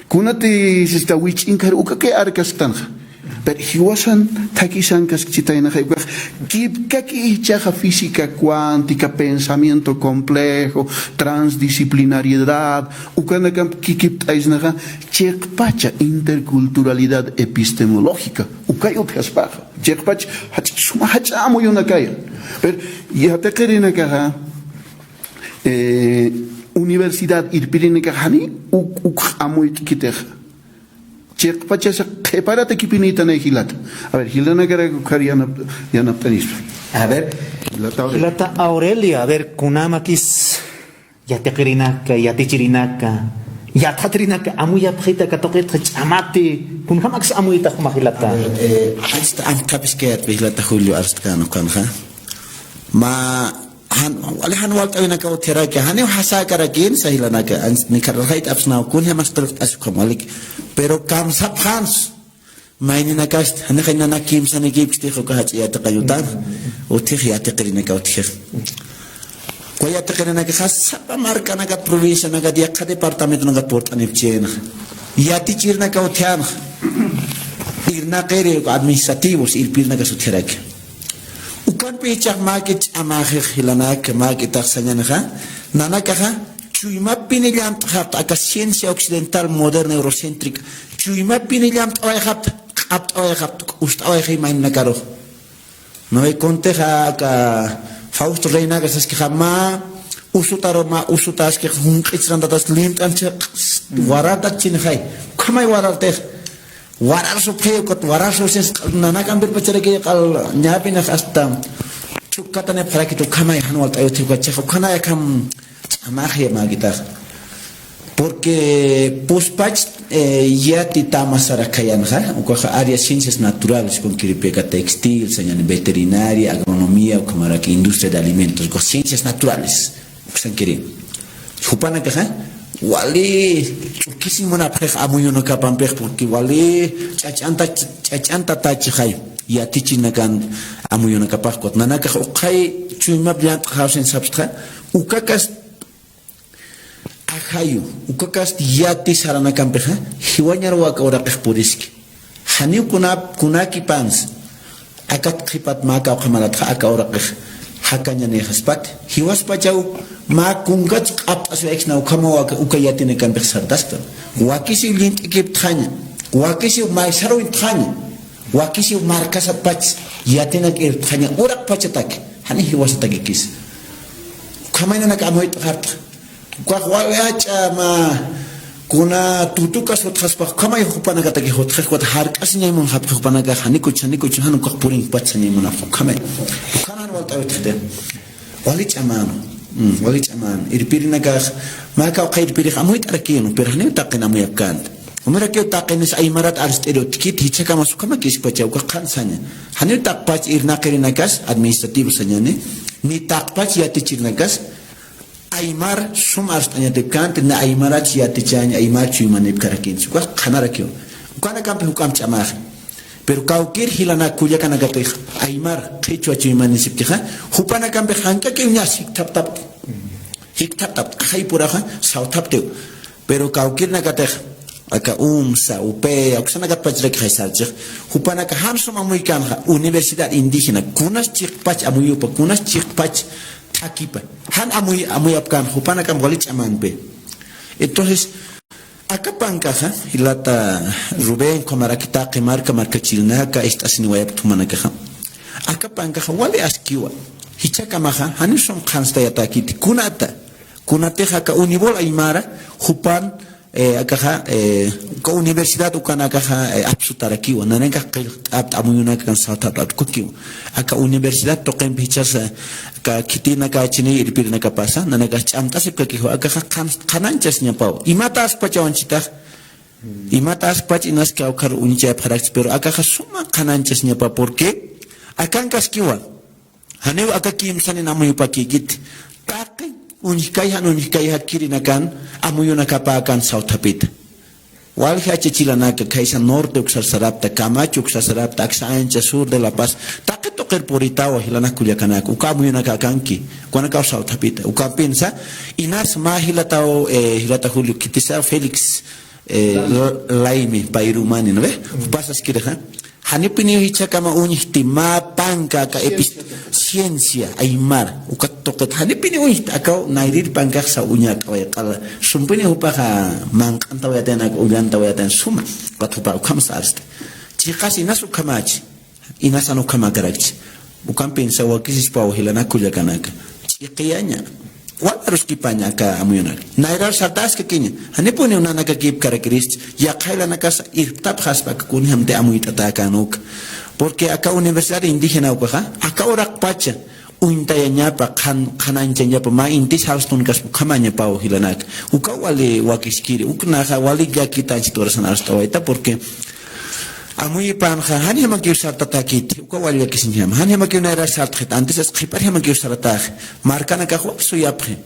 Kunati sista wich'inkar ukaki arkasktanxa. Pero jiwasan thakisan kaskchitaynaxa, ukax kipkaki ichaxa física cuántica, pensamiento complejo, transdisciplinariedad, ukanakamp kikipt'aysnaxa chiqpacha interculturalidad epistemológica, ukay utjaspaxa, chiqpach jach-, suma jach'a amuyunakaya. Pero yatiqirinakaxa, eh, universidad irpirinakaxa jani uk, uk amuyt'kitixa. Chiqpachasa qhiparata kipinïtanay jilata. A ver, jilanakarak ukhar yanap-, yanapt'anispa. A ver, jilata Aurelia. Jilata Aurelia, a ver, kunamakis yatiqirinaka, yatichirinaka, yatxatirinaka, amuyapxita katuqitxa ch'amati, kunjamakis amuytax mä jilata. A ver, eh, anchhita amthapiskayatpi jilata Julio arstkan ukanxa. Mä Jan, wali jan walt'awinakaw utjaraki, janiw jasäkarakïn, sa jilanaka, anchhit nikhararjayt'apxsnaw, kunjamas qillqt'asi ukham waliki. Pero kamsapxans, mayninakasti, janixay nanak kimsanikïpkstix uka jach'a yatiqañ utan, utjix yatiqirinaka utjix. Uka yatiqirinakaxa sapa markanakat, provincianakat, yaqha departamentonakat purt'anipchïnxa. Yatichirnakaw utjänxa. Irnaqiri uka administrativos, irpirnakas utjaraki. Ukampi jichhax mäkit ch'amäxix jilanaka, mäkitax sañänixa, nanakaxa, chuymapini llamt'xapta, aka ciencia occidental moderna eurocéntrica, chuymapini llamt'awayxapta, q'apt'awayxapta, k'ust'awayxay mayninakaru. No, kuntixa aka Fausto Reinaka saskixa mä usutaru, mä usuta askix junq'ich rantatas limt'an chiq, warartat chinxay, ukhamay warartix. Warar supxiw, ukat warar supxis, nanakampirpacharaki q'al ñäpinix hasta chukkatanipxarakit ukhamay jan walt'aw utji ukat chixa, ukhanay akham ch'amaxya mäkitax. Porque puspach, eh, yati tama sarakhayanxa, ukaxa área ciencias naturales, kunkiripi aka textil, sañäni veterinaria, agronomía, ukhamaraki industria de alimentos, ukax ciencias naturales. Uksankiri. Jupanakaxa, wali ch'ukisiñ munapxix amuyunakapampix, porque wali ch'ach'anta, ch'ach'antatachixay, yatichinakan amuyunakapax, ukat nanakax ukxay chuymap llamt'xawsin sapxtxa, ukakas ajayu, ukakas yati saranakampixa, jiwañaruw aka uraqix puriski. Janiw kunap, kunakipansa, akat qhipat mä kawkhamaratxa aka uraqix jakañanïxaspati. Jiwaspachaw mä kunkach q'apt'asiwayaksnaw ukhamaw aka, uka yatinakampix sartasktan. Wakisiw llint'ikiptxaña, wakisiw maysaruwintxaña, wakisiw markasatpach yatinak irptxaña, uraqpachataki, jani jiwasatakikis. Ukhamay nanak amuyt'xapxta. Ukax wali jach'a mä kuna tutukas utjaspax, ukhamay jupanakataki utjix, ukat jark'asiñay munxapxi jupanakax, janikuch, janikuch, jan ukax purinkpach sañay munapxi, ukhamay. Ukhanan walt'awitxiti. Wali ch'amäna. Mm, wali ch'amäna. Irpirinakax, mä kawkha irpirix amuyt'arakïn, pero janiw taqin amuyapkänti. Kunarakiw taqinis aymarat arst'iri utjkiti, jichhakamas ukhamakïskpacha, ukax qhan saña. Janiw taqpach irnaqirinakas administrativo sañäni, ni taqpach yatichirinakas, aymar sum arst'añatipkänti, na aymarach yatichañ, aymar chuymanipkarakïnsa. Ukax qhanarakiw. Ukanakampi juk'amp ch'amäxi. Pero kawkir jilanak kullakanakatix aymar qhichwa chuymanisipkixa, jupanakampix jank'akiw ñas jikthaptapti. Jikthaptapti. Ajaypuraxa sawthaptiw. Pero kawkirnakatix aka UMSA, UPEA, uksanakatpachrakixay sarchix. Jupanaka jan sum amuykänxa, universidad indígena, kunas chiqpach amuyupa, kunas chiqpach t'akipa. Jan amuy-, amuyapkän, jupanakamp wali ch'amänpi. Entonces, aka pankaxa, jilata Rubén, ukhamaraki taqi marka, markachirinaka, ist'asiniwayapkta jumanakaxa. Aka pankaxa, wali askiwa. Jichhakamaxa, janiw sum qhanstayatäkiti. Kunata, kunatix aka Unibol Aymara, jupan, eh, akaxa, eh, uka universidad ukanakaxa, eh, apsutarakiwa, nanakax qillqt'apt'a, amuyunakakan sawthapt'apt'a ukakiwa. Aka universidad tuqimpi jichhasa, aka khitinakächini irpirinakapasa, nanakax ch'amt'asipkakiwa, akaxa qhan-, qhanañchasiñapaw. Imata askpachaw anchhitax, imata askpach inas kawkhar uñchayapxarakchi, pero akaxa suma qhanañchasiñapa, porque akankaskiwa. Janiw aka kimsanin amuyupakïkiti. Taqi uñjkay jan uñjkay jakirinakan amuyunakapäkan sawthapita. Walja achachilanaka, khaysa norte uksar sarapta, Camacho uksar sarapta, aksa ancha sur de La Paz, taqi tuqir puritawa jilanak kullakanaka, uka amuyunaka akanki, ukanakaw sawthapita. Ukampinsa, inas mä jilataw, eh, jilata Julio, khitisa Félix, eh, Laime, Pairumani, ¿no ve? Jupas askirixa. Janipiniw jichhakama uñjti mä panka aka epis-, ciencia aymar, ukat tuqit. Janipiniw uñjti, akaw nayrir pankax saw uñat'away q'ala. Sumpini jupaxa manq'antawayatayan, aka ullantawayatayan suma. Ukat jupa ukham sarsti. Chiqas inas ukhamachi. Inasan ukhamakarakchi. Ukampin sa wakisispaw jilanak kullakanaka. Ch'iqiyaña. Wal aruskipaña aka amuyunak. Nayrar sartaskakiña. Janipuniw nanakakipkarakirist. Yaqha jilanakasa irptapxaspa aka kunjamti amuyt'atakan uka. Porque aka universidad indígena ukaxa, aka uraqpacha uñtayañapa, qhan-, qhanañchañapa, mä intis jawstunkas ukhamañapaw jilanak. Uka wali wakiskiri, uknaxa wali llakitanchit urasan arst'awayta, porque amuypanxa, janjamakiw sartatäkiti, uka wal llakisiñjama, janjamakiw nayrar sartxit, antisas qhiparjamakiw sartax, markanakax wal suyapxi.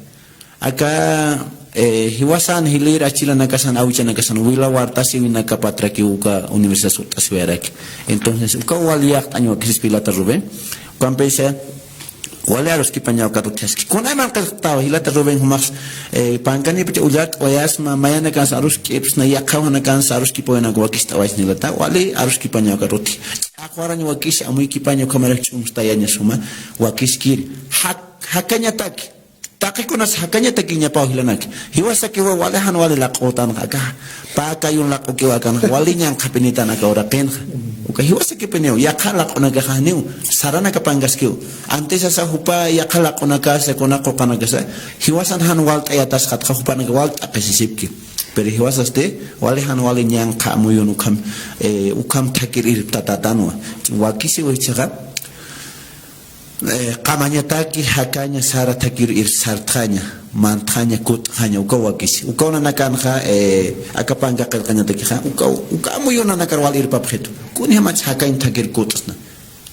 Aka, eh, jiwasan jilïr achilanakasan, awichanakasan, wila wartasiwinakapatrakiw uka universidad sut'asiwayaraki. Entonces, uka wal yaqt'añ wakisispa jilata Rubén. Ukampisa, wali aruskipañaw ukat utjaski. Kunayman qillqtaw, jilata Rubén, jumax, eh, pankanipcha ullaqt'awayasma, mayanakansa aruskipsna, yaqhawanakansa aruskipawayanak wakist'awaysna jilata, wali aruskipañaw ukat utji. Ch'aqwarañ wakis, amuykipaña ukhamarak ch'umstayaña suma, wakiskiri. Jak-, jakañataki. Taqikunas jakañatakiñapaw jilanak. Jiwasakiwa wali jan wali laq'utanxa aka. Pä kayun laq'ukiwa akanxa. Wali ñanqhapinitan aka uraqinxa. Uka jiwasakipiniw. Yaqha laq'unakaxa janiw. Saranakapankaskiw. Antisasa jupa yaqha laq'unakasa, kuna quqanakasa. Jiwasan jan walt'ayatasxatxa jupanaka walt'aqisisipki. Pero jiwasasti, wali jan wali ñanqha amuyun ukham, eh, ukham thakir irptatätanwa. Wakisiw jichhaxa. Eh, qamañataki jakaña sara thakir ir sartxaña, mantxaña, kut'xaña, ukaw wakisi. Ukaw nanakanxa, eh, aka panka qillqañatakixa, ukaw, uka amuyunanakar wal irpapxitu. Kunjamach jakañ thakir kut'sna.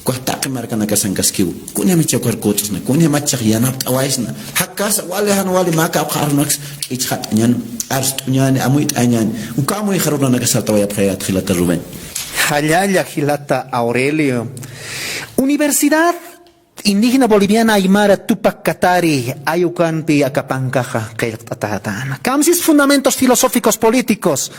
Ukax taqi markanakasankaskiw. Kunjamach ukar kut'sna. Kunjamach yanapt'awaysna. Jakasa wali jan wali mä kawkha arunaks k'ichxat'añäni, arst'uñäni, amuyt'añäni. Uka amuyxar uraqinaka sartawayapxayät jilata Rubén. Jallalla jilata Aurelio. Universidad Indígena Boliviana Aymara Tupac Katari, ayukanpi aka pankaxa qillqt'atätana. Kamsis fundamentos filosóficos políticos,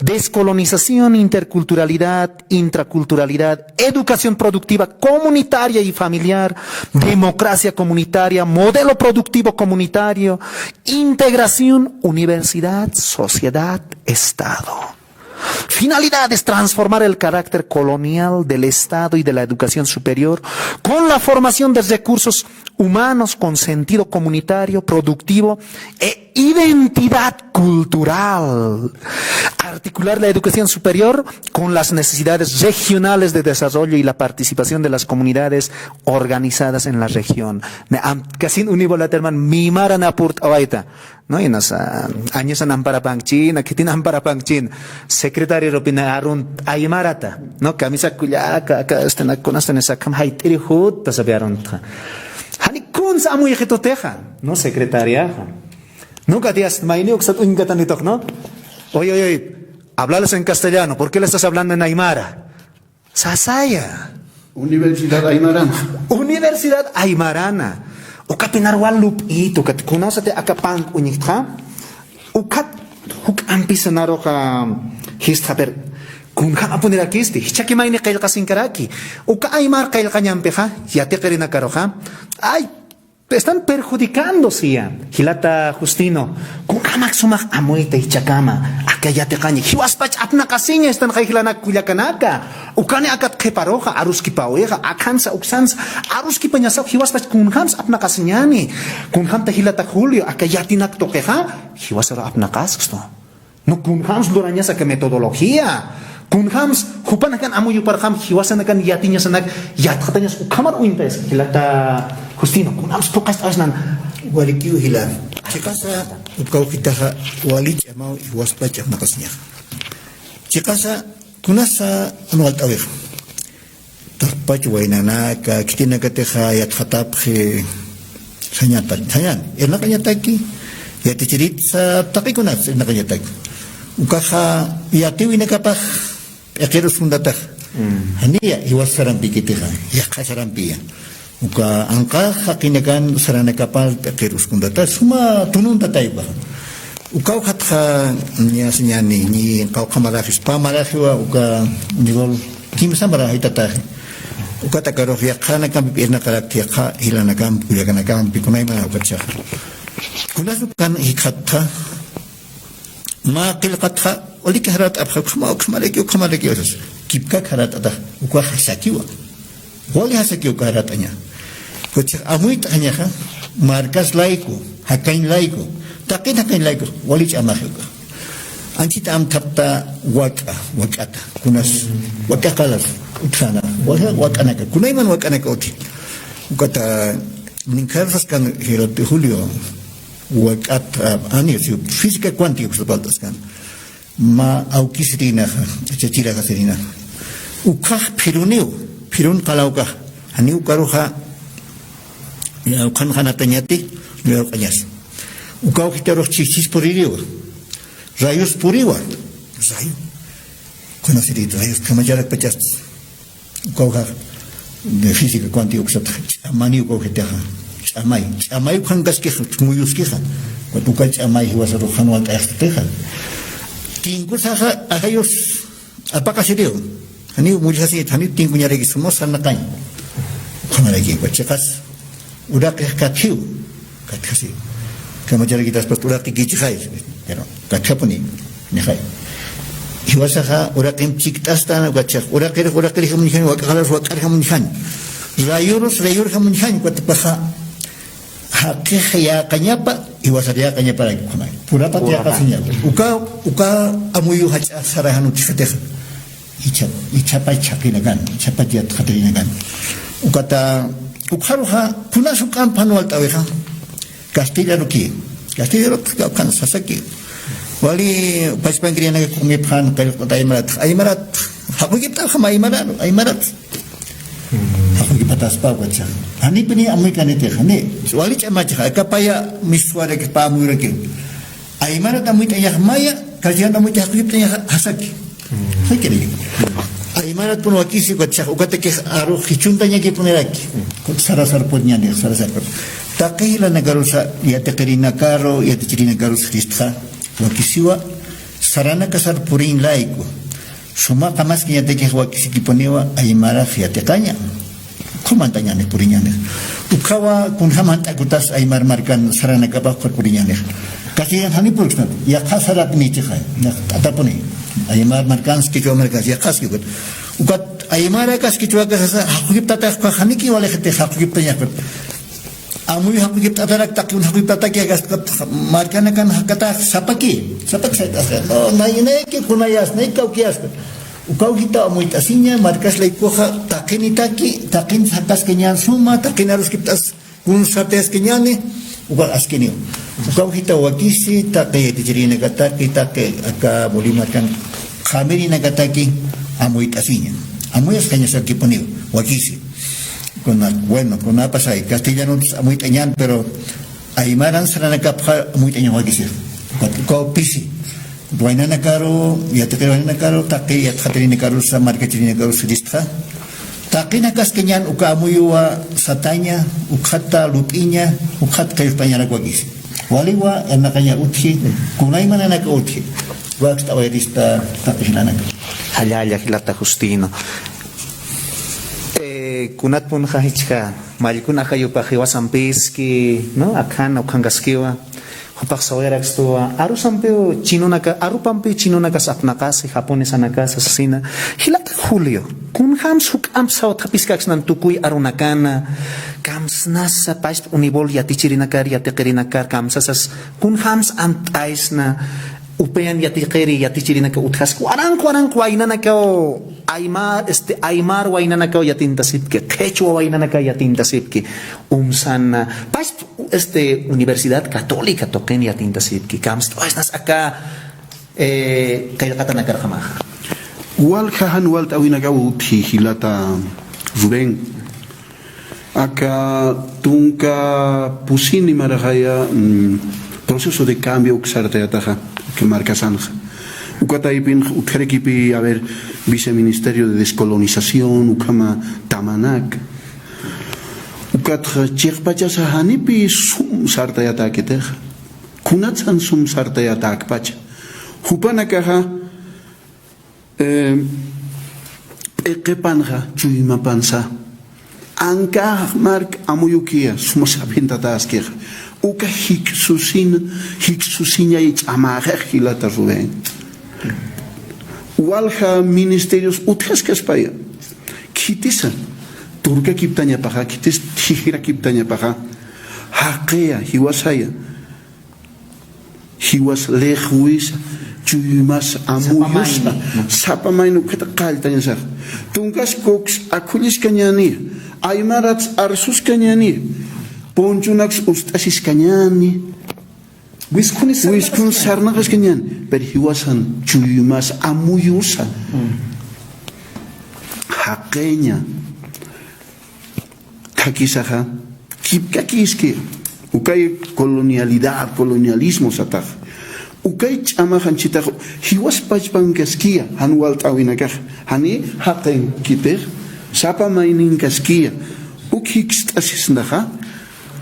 descolonización, interculturalidad, intraculturalidad, educación productiva comunitaria y familiar, democracia comunitaria, modelo productivo comunitario, integración, universidad, sociedad, Estado. Finalidades: transformar el carácter colonial del Estado y de la educación superior con la formación de recursos humanos con sentido comunitario, productivo e identidad cultural. Articular la educación superior con las necesidades regionales de desarrollo y la participación de las comunidades organizadas en la región. Kasin univo laterman mimara napurt awaita. ¿No? Inas, ah, añasan amparapankchina, khitin amparapankchina, secretaria rupina arun aymarata, ¿no? Kamisa kullaka, aka, este, na, kunasta nisa, kam jayt'iri jutta sabi aruntxa. Jani kunsa amuyxitutixa, ¿no? Secretariaxa. Nunca días, mayni uksat uñkatanitoq, ¿no? Oye, oye, oye, háblales en castellano, ¿por qué le estás hablando en aymara? Sasaya. Universidad Aymarana. Universidad Aymarana. Ukapinar wal lup'it, ukat kunasati aka pank uñjtxa. Ukat juk'ampi sanaruxa jistxa, pero kunjam apunirakisti. Jichhaki mayni qillqasinkaraki. Uka aymar qillqañampixa, yatiqirinakaruxa. Ay, están perjudicando, siya. Jilata Justino, kunjamak sumax amuyta jichhakama, aka yatiqaña, jiwaspach apnaqasiña, están jay jilanak kullakanaka. Ukani akat qhiparuxa, aruskipawixa, akhansa, uksansa, aruskipañasaw, jiwaspach kunjams apnaqasiñani. Kunjamta jilata Julio, aka yatinak tuqixa, jiwasaru apnaqaskstu. No, kunjams lurañasa aka metodología. Kunjams jupanakan amuyuparjam jiwasanakan yatiñasanak yatxatañas ukhamar uñtayas jilata Justino. Kunjams phuqast'awasnan. Walikiw jila. Chiqasa uka ujitaxa wali ch'amaw jiwaspach apnaqasiñaxa. Chiqasa kunasa anwalt'awixa. Taqpach waynanaka, khitinakatixa yatxatapxi, sañata, sañan, irnaqañataki, yatichiritsa, taqikunas irnaqañataki. Ukaxa yatiwinakapax p'iqirus juntataxa. Mm. Janiya, jiwas sarampikitixa, yaqha sarampiya. Uka anqax jaqinakan saranakapar p'iqirus juntata, suma tununta taypaxa. Uka ujatxa, ña sañani, ñi qawqha maraxis, pä maraxiwa, uka nivel Kimsamara jaytataxi. Ukat akarux yaqhanakampi p'irnaqarakti, yaqha jilanakampi, kullakanakampi, kunayman ukat chaxa. Kunas ukan jikxatxa, mä qillqatxa, waliki jarat'apxa, ukhama, ukhamaraki, ukhamaraki, usas. Kipkak jarat'atax, ukax jasakiwa. Wali jasakiw uka jarat'aña. Kuchix amuyt'añaxa, markas layku, jakañ layku, taqin jakañ layku, wali ch'amaxi uka. Anchita amthapta wak'a, wak'ata, kunas, wak'a qalas, utjana, wak'a, wak'anaka, kunayman wak'anaka uti. Ukata, ninkarusaskan, Julio, wak'ata, ani, física cuántica, uksapaltaskan. Mä awkisirinaxa, chachiraxasirinaxa. Ukhax phiruniw, phirun qalawkax. Janiw ukaruxa, ukhan qanatañati, lurarqañas. Ukaw jitarux chichis puririwa. Rayos puriwa. Rayo. Kunasiri rayos kamacharakpachasti. Ukawxa, de física cuántica uksat ch'amani ukaw jitaxa. Ch'amay. Ch'amay ukhankaskixa, muyuskixa. Ukat uka ch'amay jiwasarux jan walt'ayaxtatixa. Tinkusaxa, ajayus, apaqasiriw. Janiw mulljasit, janiw tinkuñaraki suma sarnaqañ. Ukhamaraki, ukat chiqas. Uraqix katjiw. Katjasi. Kamacharakitaspas uraqikichixay. Pero, katjapuni, nixay. Jiwasaxa uraqim chikt'astan, ukat chax, uraqirix, uraqirix jamuñjañ, wak'axalas, wak'ar jamuñjañ. Rayurus, rayur jamuñjañ, ukat paxa, jaqix yäqañapa, jiwasar yäqañaparaki ukhamay. Purapat yäqasiña. Uka, uka amuyu jach'a sarajan utjxatixa. Ichha, ichhapach jaqinakan, ichhapach yatxatirinakan. Ukata, ukxaruxa, kunas juk'ampan walt'äwixa. Castellano ki. Castellano kawkan sasaki. Wali pachpankiriyanaka kumipxan qillqt'ata aymarat. Aymarat. Jaqukipt'axa aymarat. Aymarat. Jaqukiptaspa ukacha. Janipini amuykanitixa. Ni. Wali ch'amachaxa. Aka paya miswarakispa amuyuraki. Aymarat amuyt'añax maya, castellano amuyt'añax jaqukipt'añax jasaki. Sakiri. Aymarat pun wakisi ukat chax, ukatakix arux jichhuntañakipuniraki. Sarasar puriñanix, sarasar puriñ. Taqi jilanakarusa, yatiqirinakaru, yatichirinakarusa jistxa, wakisiwa, saranakasar puriñ layku. Suma qamaskiñatakix wakisikipuniwa aymarax yatiqaña. Ukhamantañanix puriñanix. Ukhawa kunjam jant'akutas aymar markan saranakapax ukhar puriñanix. Castellano jani purksnat, yaqha sarapinichixay, yaqha t'atapuni. Aymar markans, qichwa markans, yaqhaski ukat. Ukat aymarakas, qichwakas sasa, jaqukiptatax ukax janiki walixitix jaqukiptañax ukat. Amuyu jaqukipt'atarak taqi un jaqukipt'ataki, akas ukat markanakan jakatax sapaki, sapaki sayt'asqa. No, naynayki kunayas, nay kawkiyas. Ukaw jita amuyt'asiña, markas laykuxa, taqinitaki, taqin jakaskañan suma, taqin aruskipt'as, kun sartayaskañani, ukax askiniw. Ukaw jita wakisi, taqi yatichirinakataki, taqi aka Bolivia markan qhamirinakataki, amuyt'asiña. Amuyaskañasakipuniw, wakisi. Kuna, bueno, kunapasay, castellanotas amuyt'añan, pero aymaran saranakapxa amuyt'añax wakisix. Ukat ukaw pisi. Waynanakaru, yatiqir waynanakaru, taqi yatxatirinakarusa, markachirinakarusa jistxa. Taqinakaskañan uka amuyuwa sataña, ukxata lup'iña, ukxat qillqtañarak wakisi. Waliwa, irnaqaña utji, kunaymananaka utji. Wakst'awayrispa taqi jilanaka. Jalla, jalla jilata Justino. Eh, kunatpunxa jichha, mallkun ajayupax jiwasampiski, ¿no? Akhana, ukhankaskiwa. Jupax sawayarakstuwa, arusampiw chinunaka, arupampiw chinunakas apnaqasi, japonesanakasa sasina. Jilata Julio, kunjams juk'amp sawt'apiskaksnan tukuy arunakana, kamsnasa, pachpa unibol yatichirinakar, yatiqirinakar, kamsasas, kunjams amt'aysna, upayan yatiqiri, yatichirinaka utjaski, waranq, waranq waynanakaw, aymar, este, aymar waynanakaw yatintasipki, qhichwa waynanakaw yatintasipki, umsana, pachpa este, Universidad Católica tuqin yatintasipki, kamst'awasnas aka, eh, qillqatanakarjamaxa. Walja jan walt'awinakaw utji jilata Rubén. Aka tunka pusini marxaya, mm, proceso de cambio uk sartayataxa, uk markasanxa. Uka taypin utjarakipi, a ver, viceministerio de descolonización, ukhama tamanak. Ukatxa chiqpachasa janipi sum sartayatäkitix. Kunatsan sum sartayatäkpacha. Jupanakaxa, eh, Iqipanxa chuymapansa. Ankax mark amuyukiya, suma sapxintataskixa. Uka jiksusina, jiksusiñay ch'amaxix jilata Rubén. Walja ministerios utjaskaspaya. Khitisa turkakiptañapaxa, khitis jijirakiptañapaxa. Jaqiya, jiwasaya. Jiwas lixwisa, chuymas amuyusa, sapa mayni, sapa mayni ukhata qalltañasax. Tunkas kuks akhulliskañäni, aymarats arsuskañäni, punchunaks ust'asiskañäni, wiskhun sarnaqaskañäni, pero jiwasan chuymas amuyusa. Jaqiña. Thakisaxa, kipkakiski, ukay colonialidad, colonialismo satax. Ukay ch'amax anchitax, jiwas pachpankaskiya, jan walt'äwinakax, jani jaqinkitix, sapa mayninkaskiya, uk jikst'asisnaxa,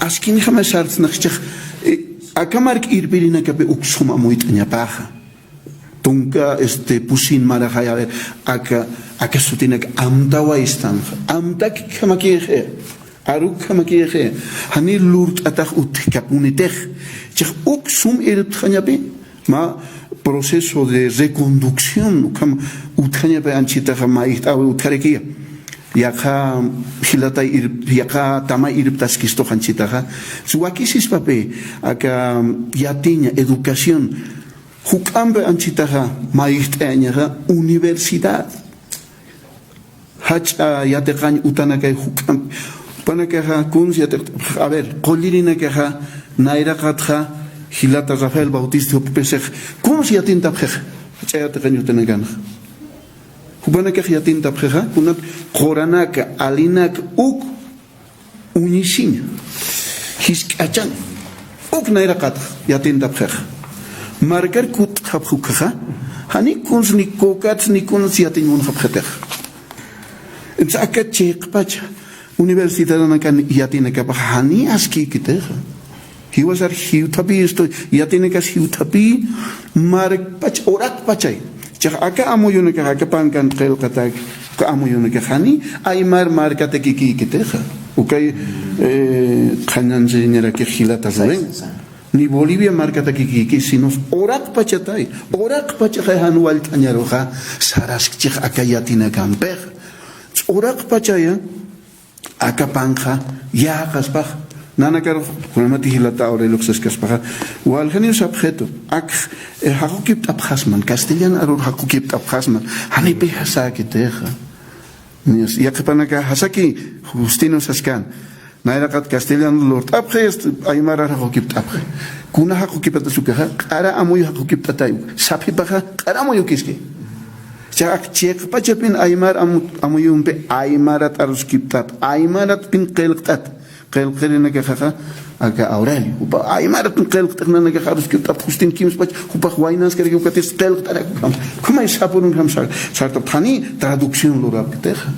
askinjama sartsnaxchix, eh, aka mark irpirinakapi uk sum amuyt'añapaxa. Tunka, este, pusin maraxay, a ver, aka, aka sutinak amtawaystan. Amtakjamakixi, arukjamakixi. Jani lurt'atax utjkapunitix. Chix uk sum irptxañapi, mä proceso de reconducción, ukham utjañapi anchitaxa mayjt'awi utjarakiya. Yaqha jilatay irp-, yaqha tamay irptaskistux anchitaxa. Wakisispapi, aka yatiña, educación, juk'ampi anchitaxa mayjt'ayañaxa universidad. Jach'a yatiqañ utanakay juk'ampi. Jupanakaxa kuns yatiqt'apxix. A ver, qullirinakaxa nayraqatxa jilata Rafael Bautista jup'pisixa. Kuns yatintapxixa. Jach'a yatiqañ utanakanxa. Jupanakax yatintapxixa. Kunat quranaka, alinaka, uk uñisiña, jisk'achañ, uk nayraqatx yatintapxixa. Markar kut'xapxi ukaxa, jani kuns ni kukats ni kuns yatiñ munxapxitixa. Entonces, aka chiqpacha universidadanakan yatinakapax jani askïkitixa. Jiwasar jiwthapi estoy, yatinakas jiwthapi, markpach, uraqpachay. Chax aka amuyunakax, aka pankan qillqatak, aka amuyunakax jani aymar markatakikïkitixa. Ukay, eh, qhananchiñarakix jilata Rubén. Ni Bolivia markatakikïki, sino uraqpachatay. Uraqpachaxay jan wallt'añaruxa, saraskchix aka yatinakampix. Uraqpachaya, aka panxa, yäqaspax, nanakar, kunamati jilata Aureliox saskaspaxa, waljaniw sapxitu, akx, eh, jaqukipt'apxasman, castellan arur jaqukipt'apxasman, janipï sasarakitixa. Niya, yaqhipanaka sasaki, Justino saskan, nayraqat castellan lurt'apxi, aymarar jaqukipt'apxi. Kuna jaqukipt'atas ukaxa, q'ara amuyu jaqukipt'atay, sapxipaxa, q'ara amuyukiski. Chax ak chiqpachapin aymar amu-, amuyumpi aymarat aruskipt'at, aymaratpin qillqt'at, qillqirinakaxaxa, aka Aurelio, jupa aymaratpin qillqt'at nanakax aruskipt'at, Justin kimspach, jupax waynaskaraki ukatis qillqt'arak, ukham, ukhamay sapurunkham sar-, sartapxani, traducción lurapkitixa,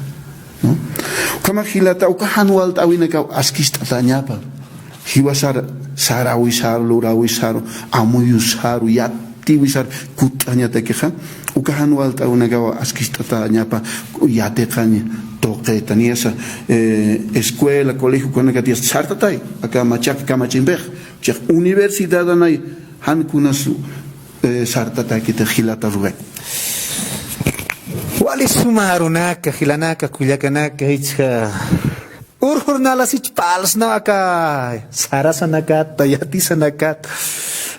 ¿no? Ukhamax jilata, uka jan walt'äwinakaw askicht'atañapa. Jiwasar saräwisaru, luräwisaru, amuyusaru, yatiwisaru, kut'añatakixa, uka jan walt'äwinakaw askicht'atañapa, yatiqañ tuqita, niyasa, eh, escuela, colegio, ukanakatiyas sartatay, aka machaq kamachimpix, chiq universidadanay, jan kunas, eh, sartatakitix jilata Rubén. Wali suma arunaka, jilanaka, kullakanaka, jichha. Urjur nalasich palsnaw aka sarasanakat, yatisanakata,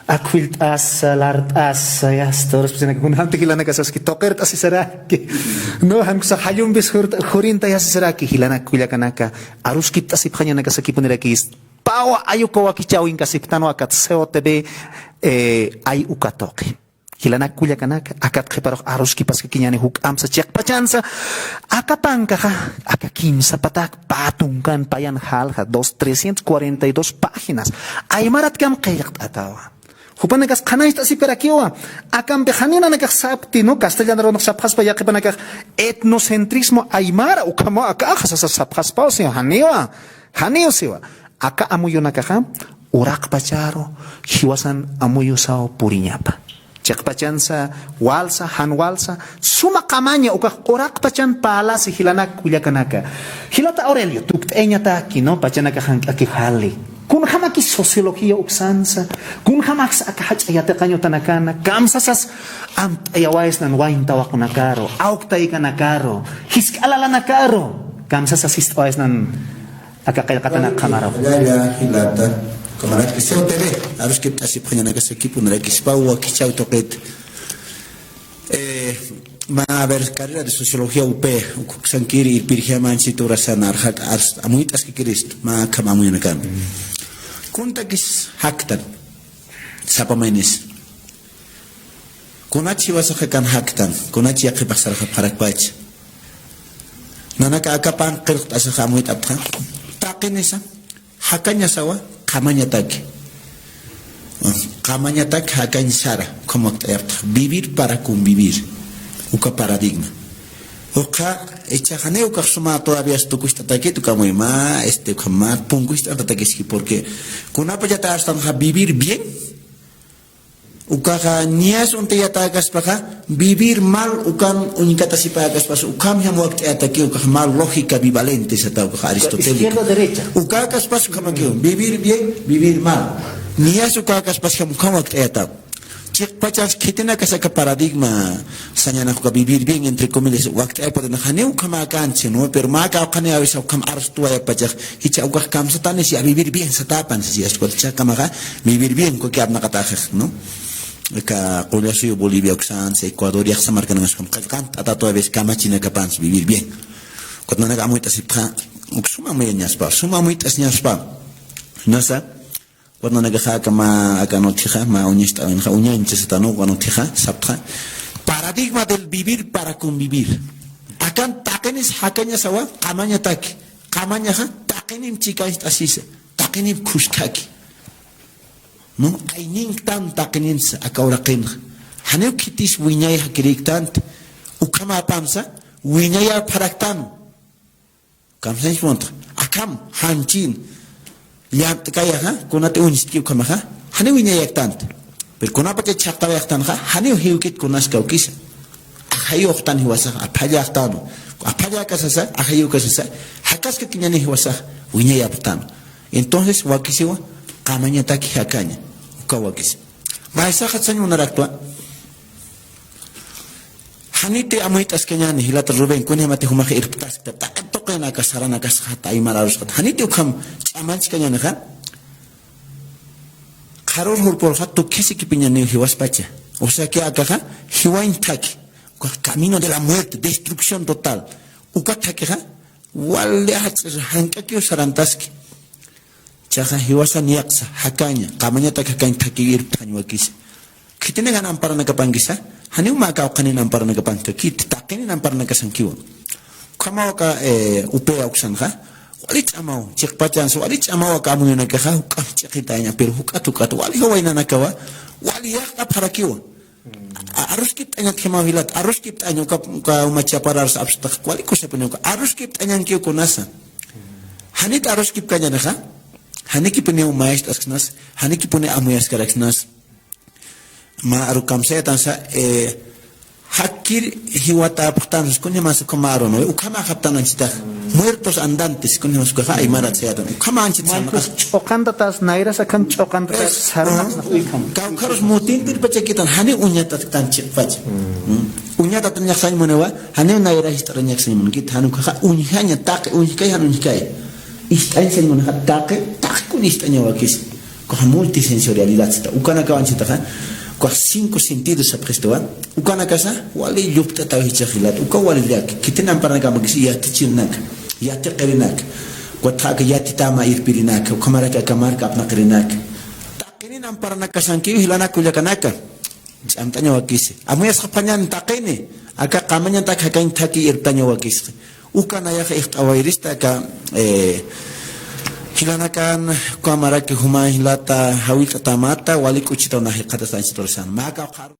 akhullt'asa, lart'asa, yasta, uraspasinaka, kunjamti jilanaka saski, tuqirt'asisaraki. No, jan kusa jallumpis jurta-, jurintayasisaraki, jilanaka, kullakanaka, aruskipt'asipxañanaka sakipunirakisti. Pawa ayuka wakichäwinkasipxtanwa akat C O T V, eh, ay uka tuqi. Jilanak kullakanaka, akat qhiparux aruskipaskakiñäni juk'amsa chiqpachansa, aka pankaxa, aka kimsa patak pä tunkan payan jalja, dos, trescientos cuarenta y dos páginas. Aymaratkamp qillqt'atawa. Jupanakas qhanaycht'asipkarakiwa. Akampi janiw nanakax sapti, ¿no? Castellano arunx sapxaspa yaqhipanakax etnocentrismo aymara, ukhamaw akaxa sasa sapxaspaw, siwa, janiwa. Janiw siwa. Aka amuyunakaxa, uraqpacharu, jiwasan amuyusaw puriñapa. Chiqpachansa, walsa, jan walsa, suma qamaña ukax uraqpachan parlasi jilanak kullakanaka. Jilata Aurelio, tukt'ayañataki, ¿no? Pachanaka jank'aki jali. Kunjamaki sociología uksansa, kunjamaksa aka jach'a yatiqañ utanakana, kamsasas amt'ayawayasnan wayn tawaqunakaru, awk taykanakaru, jisk'a lalanakaru, kamsasas jist'awayasnan aka qillqatanak qamaraw. Jallalla jilata, ukhamaraki C O T V, aruskipt'asipxañanakasa equiponarakispaw wakichaw tuqit. Eh, mä, a ver, carrera de sociología U P, uksankiri irpirjama anchit urasan arjat ars-, amuyt'askikirist, mä akham amuyanakan. Kuntakis jaktan, sapa maynis. Kunach jiwasaxa kan jaktan, kunach yaqhipax sarxapxarakpach. Nanaka akapan qillqt'asaxa amuyt'apxta. Taqinisa, jakañasawa, qamañataki. Qamañataki jakañ sara, ukham wakt'ayapxta. Vivir para convivir. Uka paradigma. Uka, ichaxa janiw ukax suma todavía tukucht'atakit, uka amuy mä, este, ukham mä punkucht'atatakiski, porque kunapachatï arstanxa vivir bien, ukaxa niyas uñt'ayatäkaspaxa, vivir mal ukan uñkatasipäkaspas, ukhamjam wakt'ayataki, ukax mal lógica bivalente sata, ukax aristotélica. Izquierda, derecha. Ukäkaspas ukhamakiw, vivir bien, vivir mal. Niyas ukäkaspas ukham wakt'ayataw. Chiqpachans khitinakas aka paradigma sañanax uka vivir bien, entre comillas, wakt'ayapxta, janiw ukhamäkänchi, ¿no? Pero mä kawkhaniw a veces ukham arstuwayapachax, jichha ukax kamsatanis ya vivir bien satäpan, si, jichha kamaxa vivir bien, uka apnaqataxix, ¿no? Aka qullasuyu Bolivia uksansa, Ecuador, yaqsa markanakax ukham qillqant'ata todavía kamachinakapansa vivir bien. Ukat nanaka amuyt'asipxa, uk suma amuyañaspa, suma amuyt'asiñaspa. Nasa, ukat nanakaxa aka mä, akan utjixa, mä uñacht'awinxa, uñañcha satanu, akan utjixa, saptxa. Paradigma del vivir para convivir. Akan taqinis jakañasawa, qamañataki. Qamañaxa, taqinim chikañcht'asisa, taqinim khuskaki. ¿No? Ayninktan taqininsa, aka uraqinxa. Janiw khitis wiñay jakirïktanti. Ukhamäpamsa, wiñayapxaraktan. Kamsañs punta. Akham, janchin. Llant'kayaxa, kunati uñstki ukhamaxa, janiw wiñayaktanti. Pero kunapachat chhaqtawayaktanxa, janiw jiwkit kunas kawkisa. Ajayuxtan jiwasax, aphallaxtanu. Aphalläkasasa, ajayukasasa, jakaskakiñani jiwasax, wiñayapxtanu. Entonces, wakisiwa, qamañataki jakaña, uka wakisi. Maysaxat sañ munaraktwa. Janiti amuyt'askañäni, jilata Rubén, kunjamati jumax irptaskta, taqi tuqinaka saranakasxata, aymar arusxata. Janiti ukham ch'amanchkañänixa, qharür jurpürxa tukhisikipiñaniw jiwaspacha. O sea que akaxa, jiwañ thaki, ukax camino de la muerte, destrucción total. Uka thakixa, wali ach'ir jank'akiw sarantaski. Chaxa jiwasan yaqsa, jakaña, qamañatak jakañ thaki irpthañ wakisa. Khitinakan amparanakapankisa, janiw mä kawkhanin amparanakapankakit, taqinin amparanakasankiwa. Ukhamaw aka, eh, upaya uksanxa, wali ch'amaw, chiqpachansa, wali ch'amaw aka amuyunakaxa, juk'amp ch'iqitaña, pero juk'at, juk'at, wali jawaynanakawa, wali yaqt'apxarakiwa. A-, aruskipt'añatkimaw jilat, aruskipt'añ uka, uka uma chapararus apstax, wali kusapini uka, aruskipt'añankiw kunasa. Janit aruskipkañänixa, janikipuniw maest'asksnas, janikipuni amuyaskaraksnas. Mä aru kamsayatansa, eh, jakir jiwatäpxtansa, kunjamasa ukham arunwa, ukhama japtananchitax, muertos andantes, kunjamasa ukaxa aymarat sayatan, ukhama anchit sarnaqas. Ch'uqantatas, nayras akham ch'uqantatas, es, sarnaqas, ajá. Ukham. Kawkharus mutintirpachakitan, janiw uñatattan chiqpacha. Mm. Uñatatañax sañ muniwa, janiw nayra jist'arañax sañ munkit, jan ukaxa uñjaña, taqi, uñjkay, jan uñjkay. Ist'añ sañ munixa, taqi, taqi kun ist'aña wakis. Ukaxa multisensorialidad sata. Ukanakaw anchitaxa, ukax cinco sentidos sapxistuwa. Ukanakasa, wali llupt'ataw jichhax jilat. Uka wali llaki. Khitin amparanakamakis yatichirinak, yatiqirinak. Ukatxa aka yatitama irpirinak. Ukhamaraki aka marka apnaqirinaka. Taqinin amparanakasankiw jilanak kullakanaka. Ch'amt'aña wakisi. Amuyasxapxañän taqini. Aka qamañatak jakañ thaki irptaña wakisxi. Uka nayaxa ixt'awayrista aka, eh, jilanakan, ukhamaraki jumañ jilata, jawillt'atamata, wali k'uchitaw nax jikxatastanchiturisan. Mä kawkharu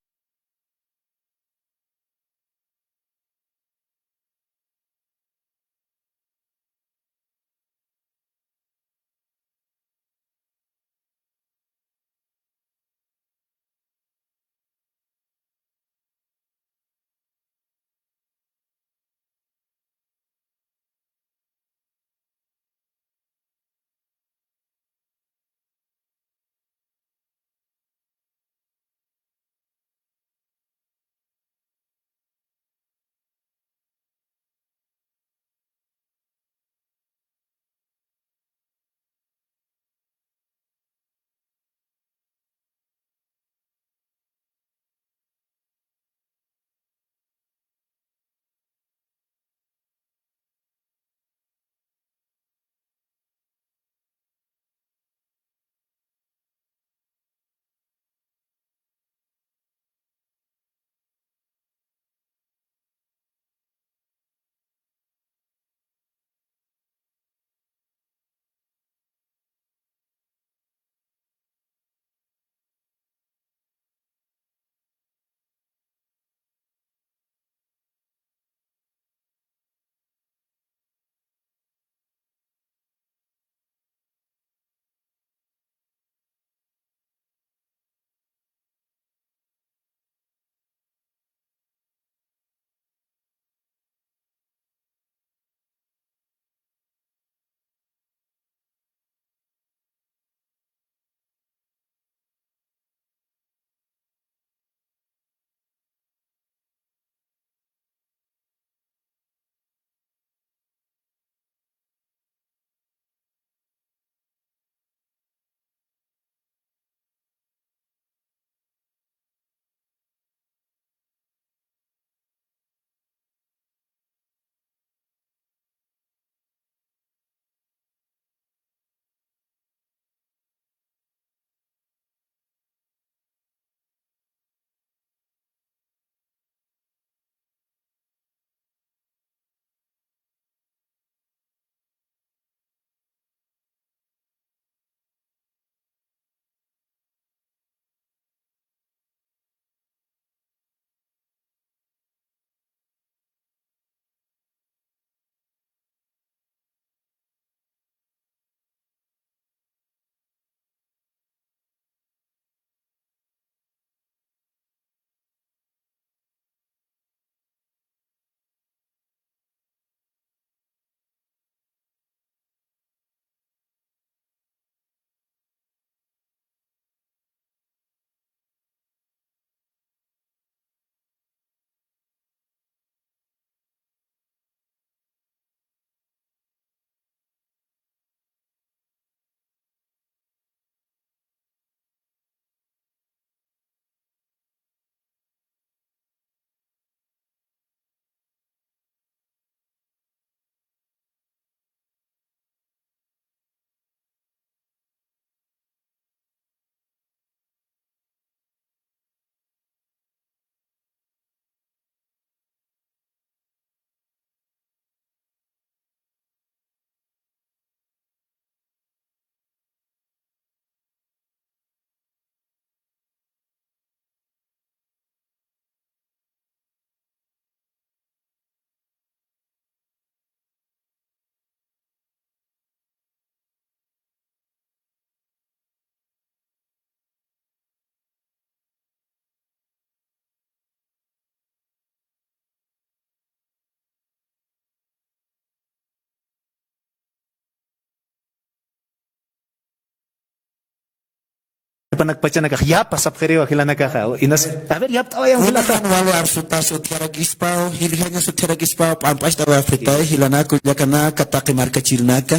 Panak pachanakax yapa sapxiriwa jilanakaxa. Inas, a ver, yapt'awayan jilata. Unakan wali arsutas utjarakispaw, jiljañas utjarakispaw, p'amp'acht'awayapxitay, jilanaku, llakanaka, taqi markachirinaka.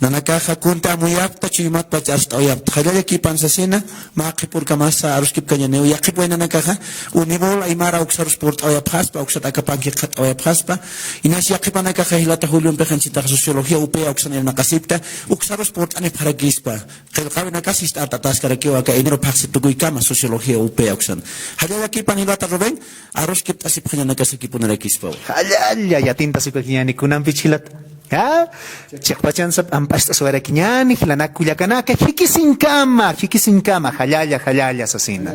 Nanakaxa kunta amuyapta, chuymat pacha arst'awayapta. Jallalla kipan sasina, mä qhipürkamasa aruskipkañaniw, yaqhip waynanakaxa, unibol aymara uksarus purt'awayapxaspa, uksat akapanki qhat'awayapxaspa. Inas yaqhipanakaxa jilata Julio, pixanchitax sociología upaya uksan irnaqasipta, uksarus purt'anipxarakispa. Qillqawinakas jist'art'ataskarakiw aka enero phaxsi tukuykama sociología upaya uksan. Jallalla kipan jilata Rubén, aruskipt'asipxañanakasakipunarakispaw. Jallalla yatintasukakiñäni kunampich jilata. ¿Ha? Chiqpachansa p'amp'acht'aswayarakiñäni, jilanak kullakanaka, jikisinkama, jikisinkama, jallalla, jallalla sasina.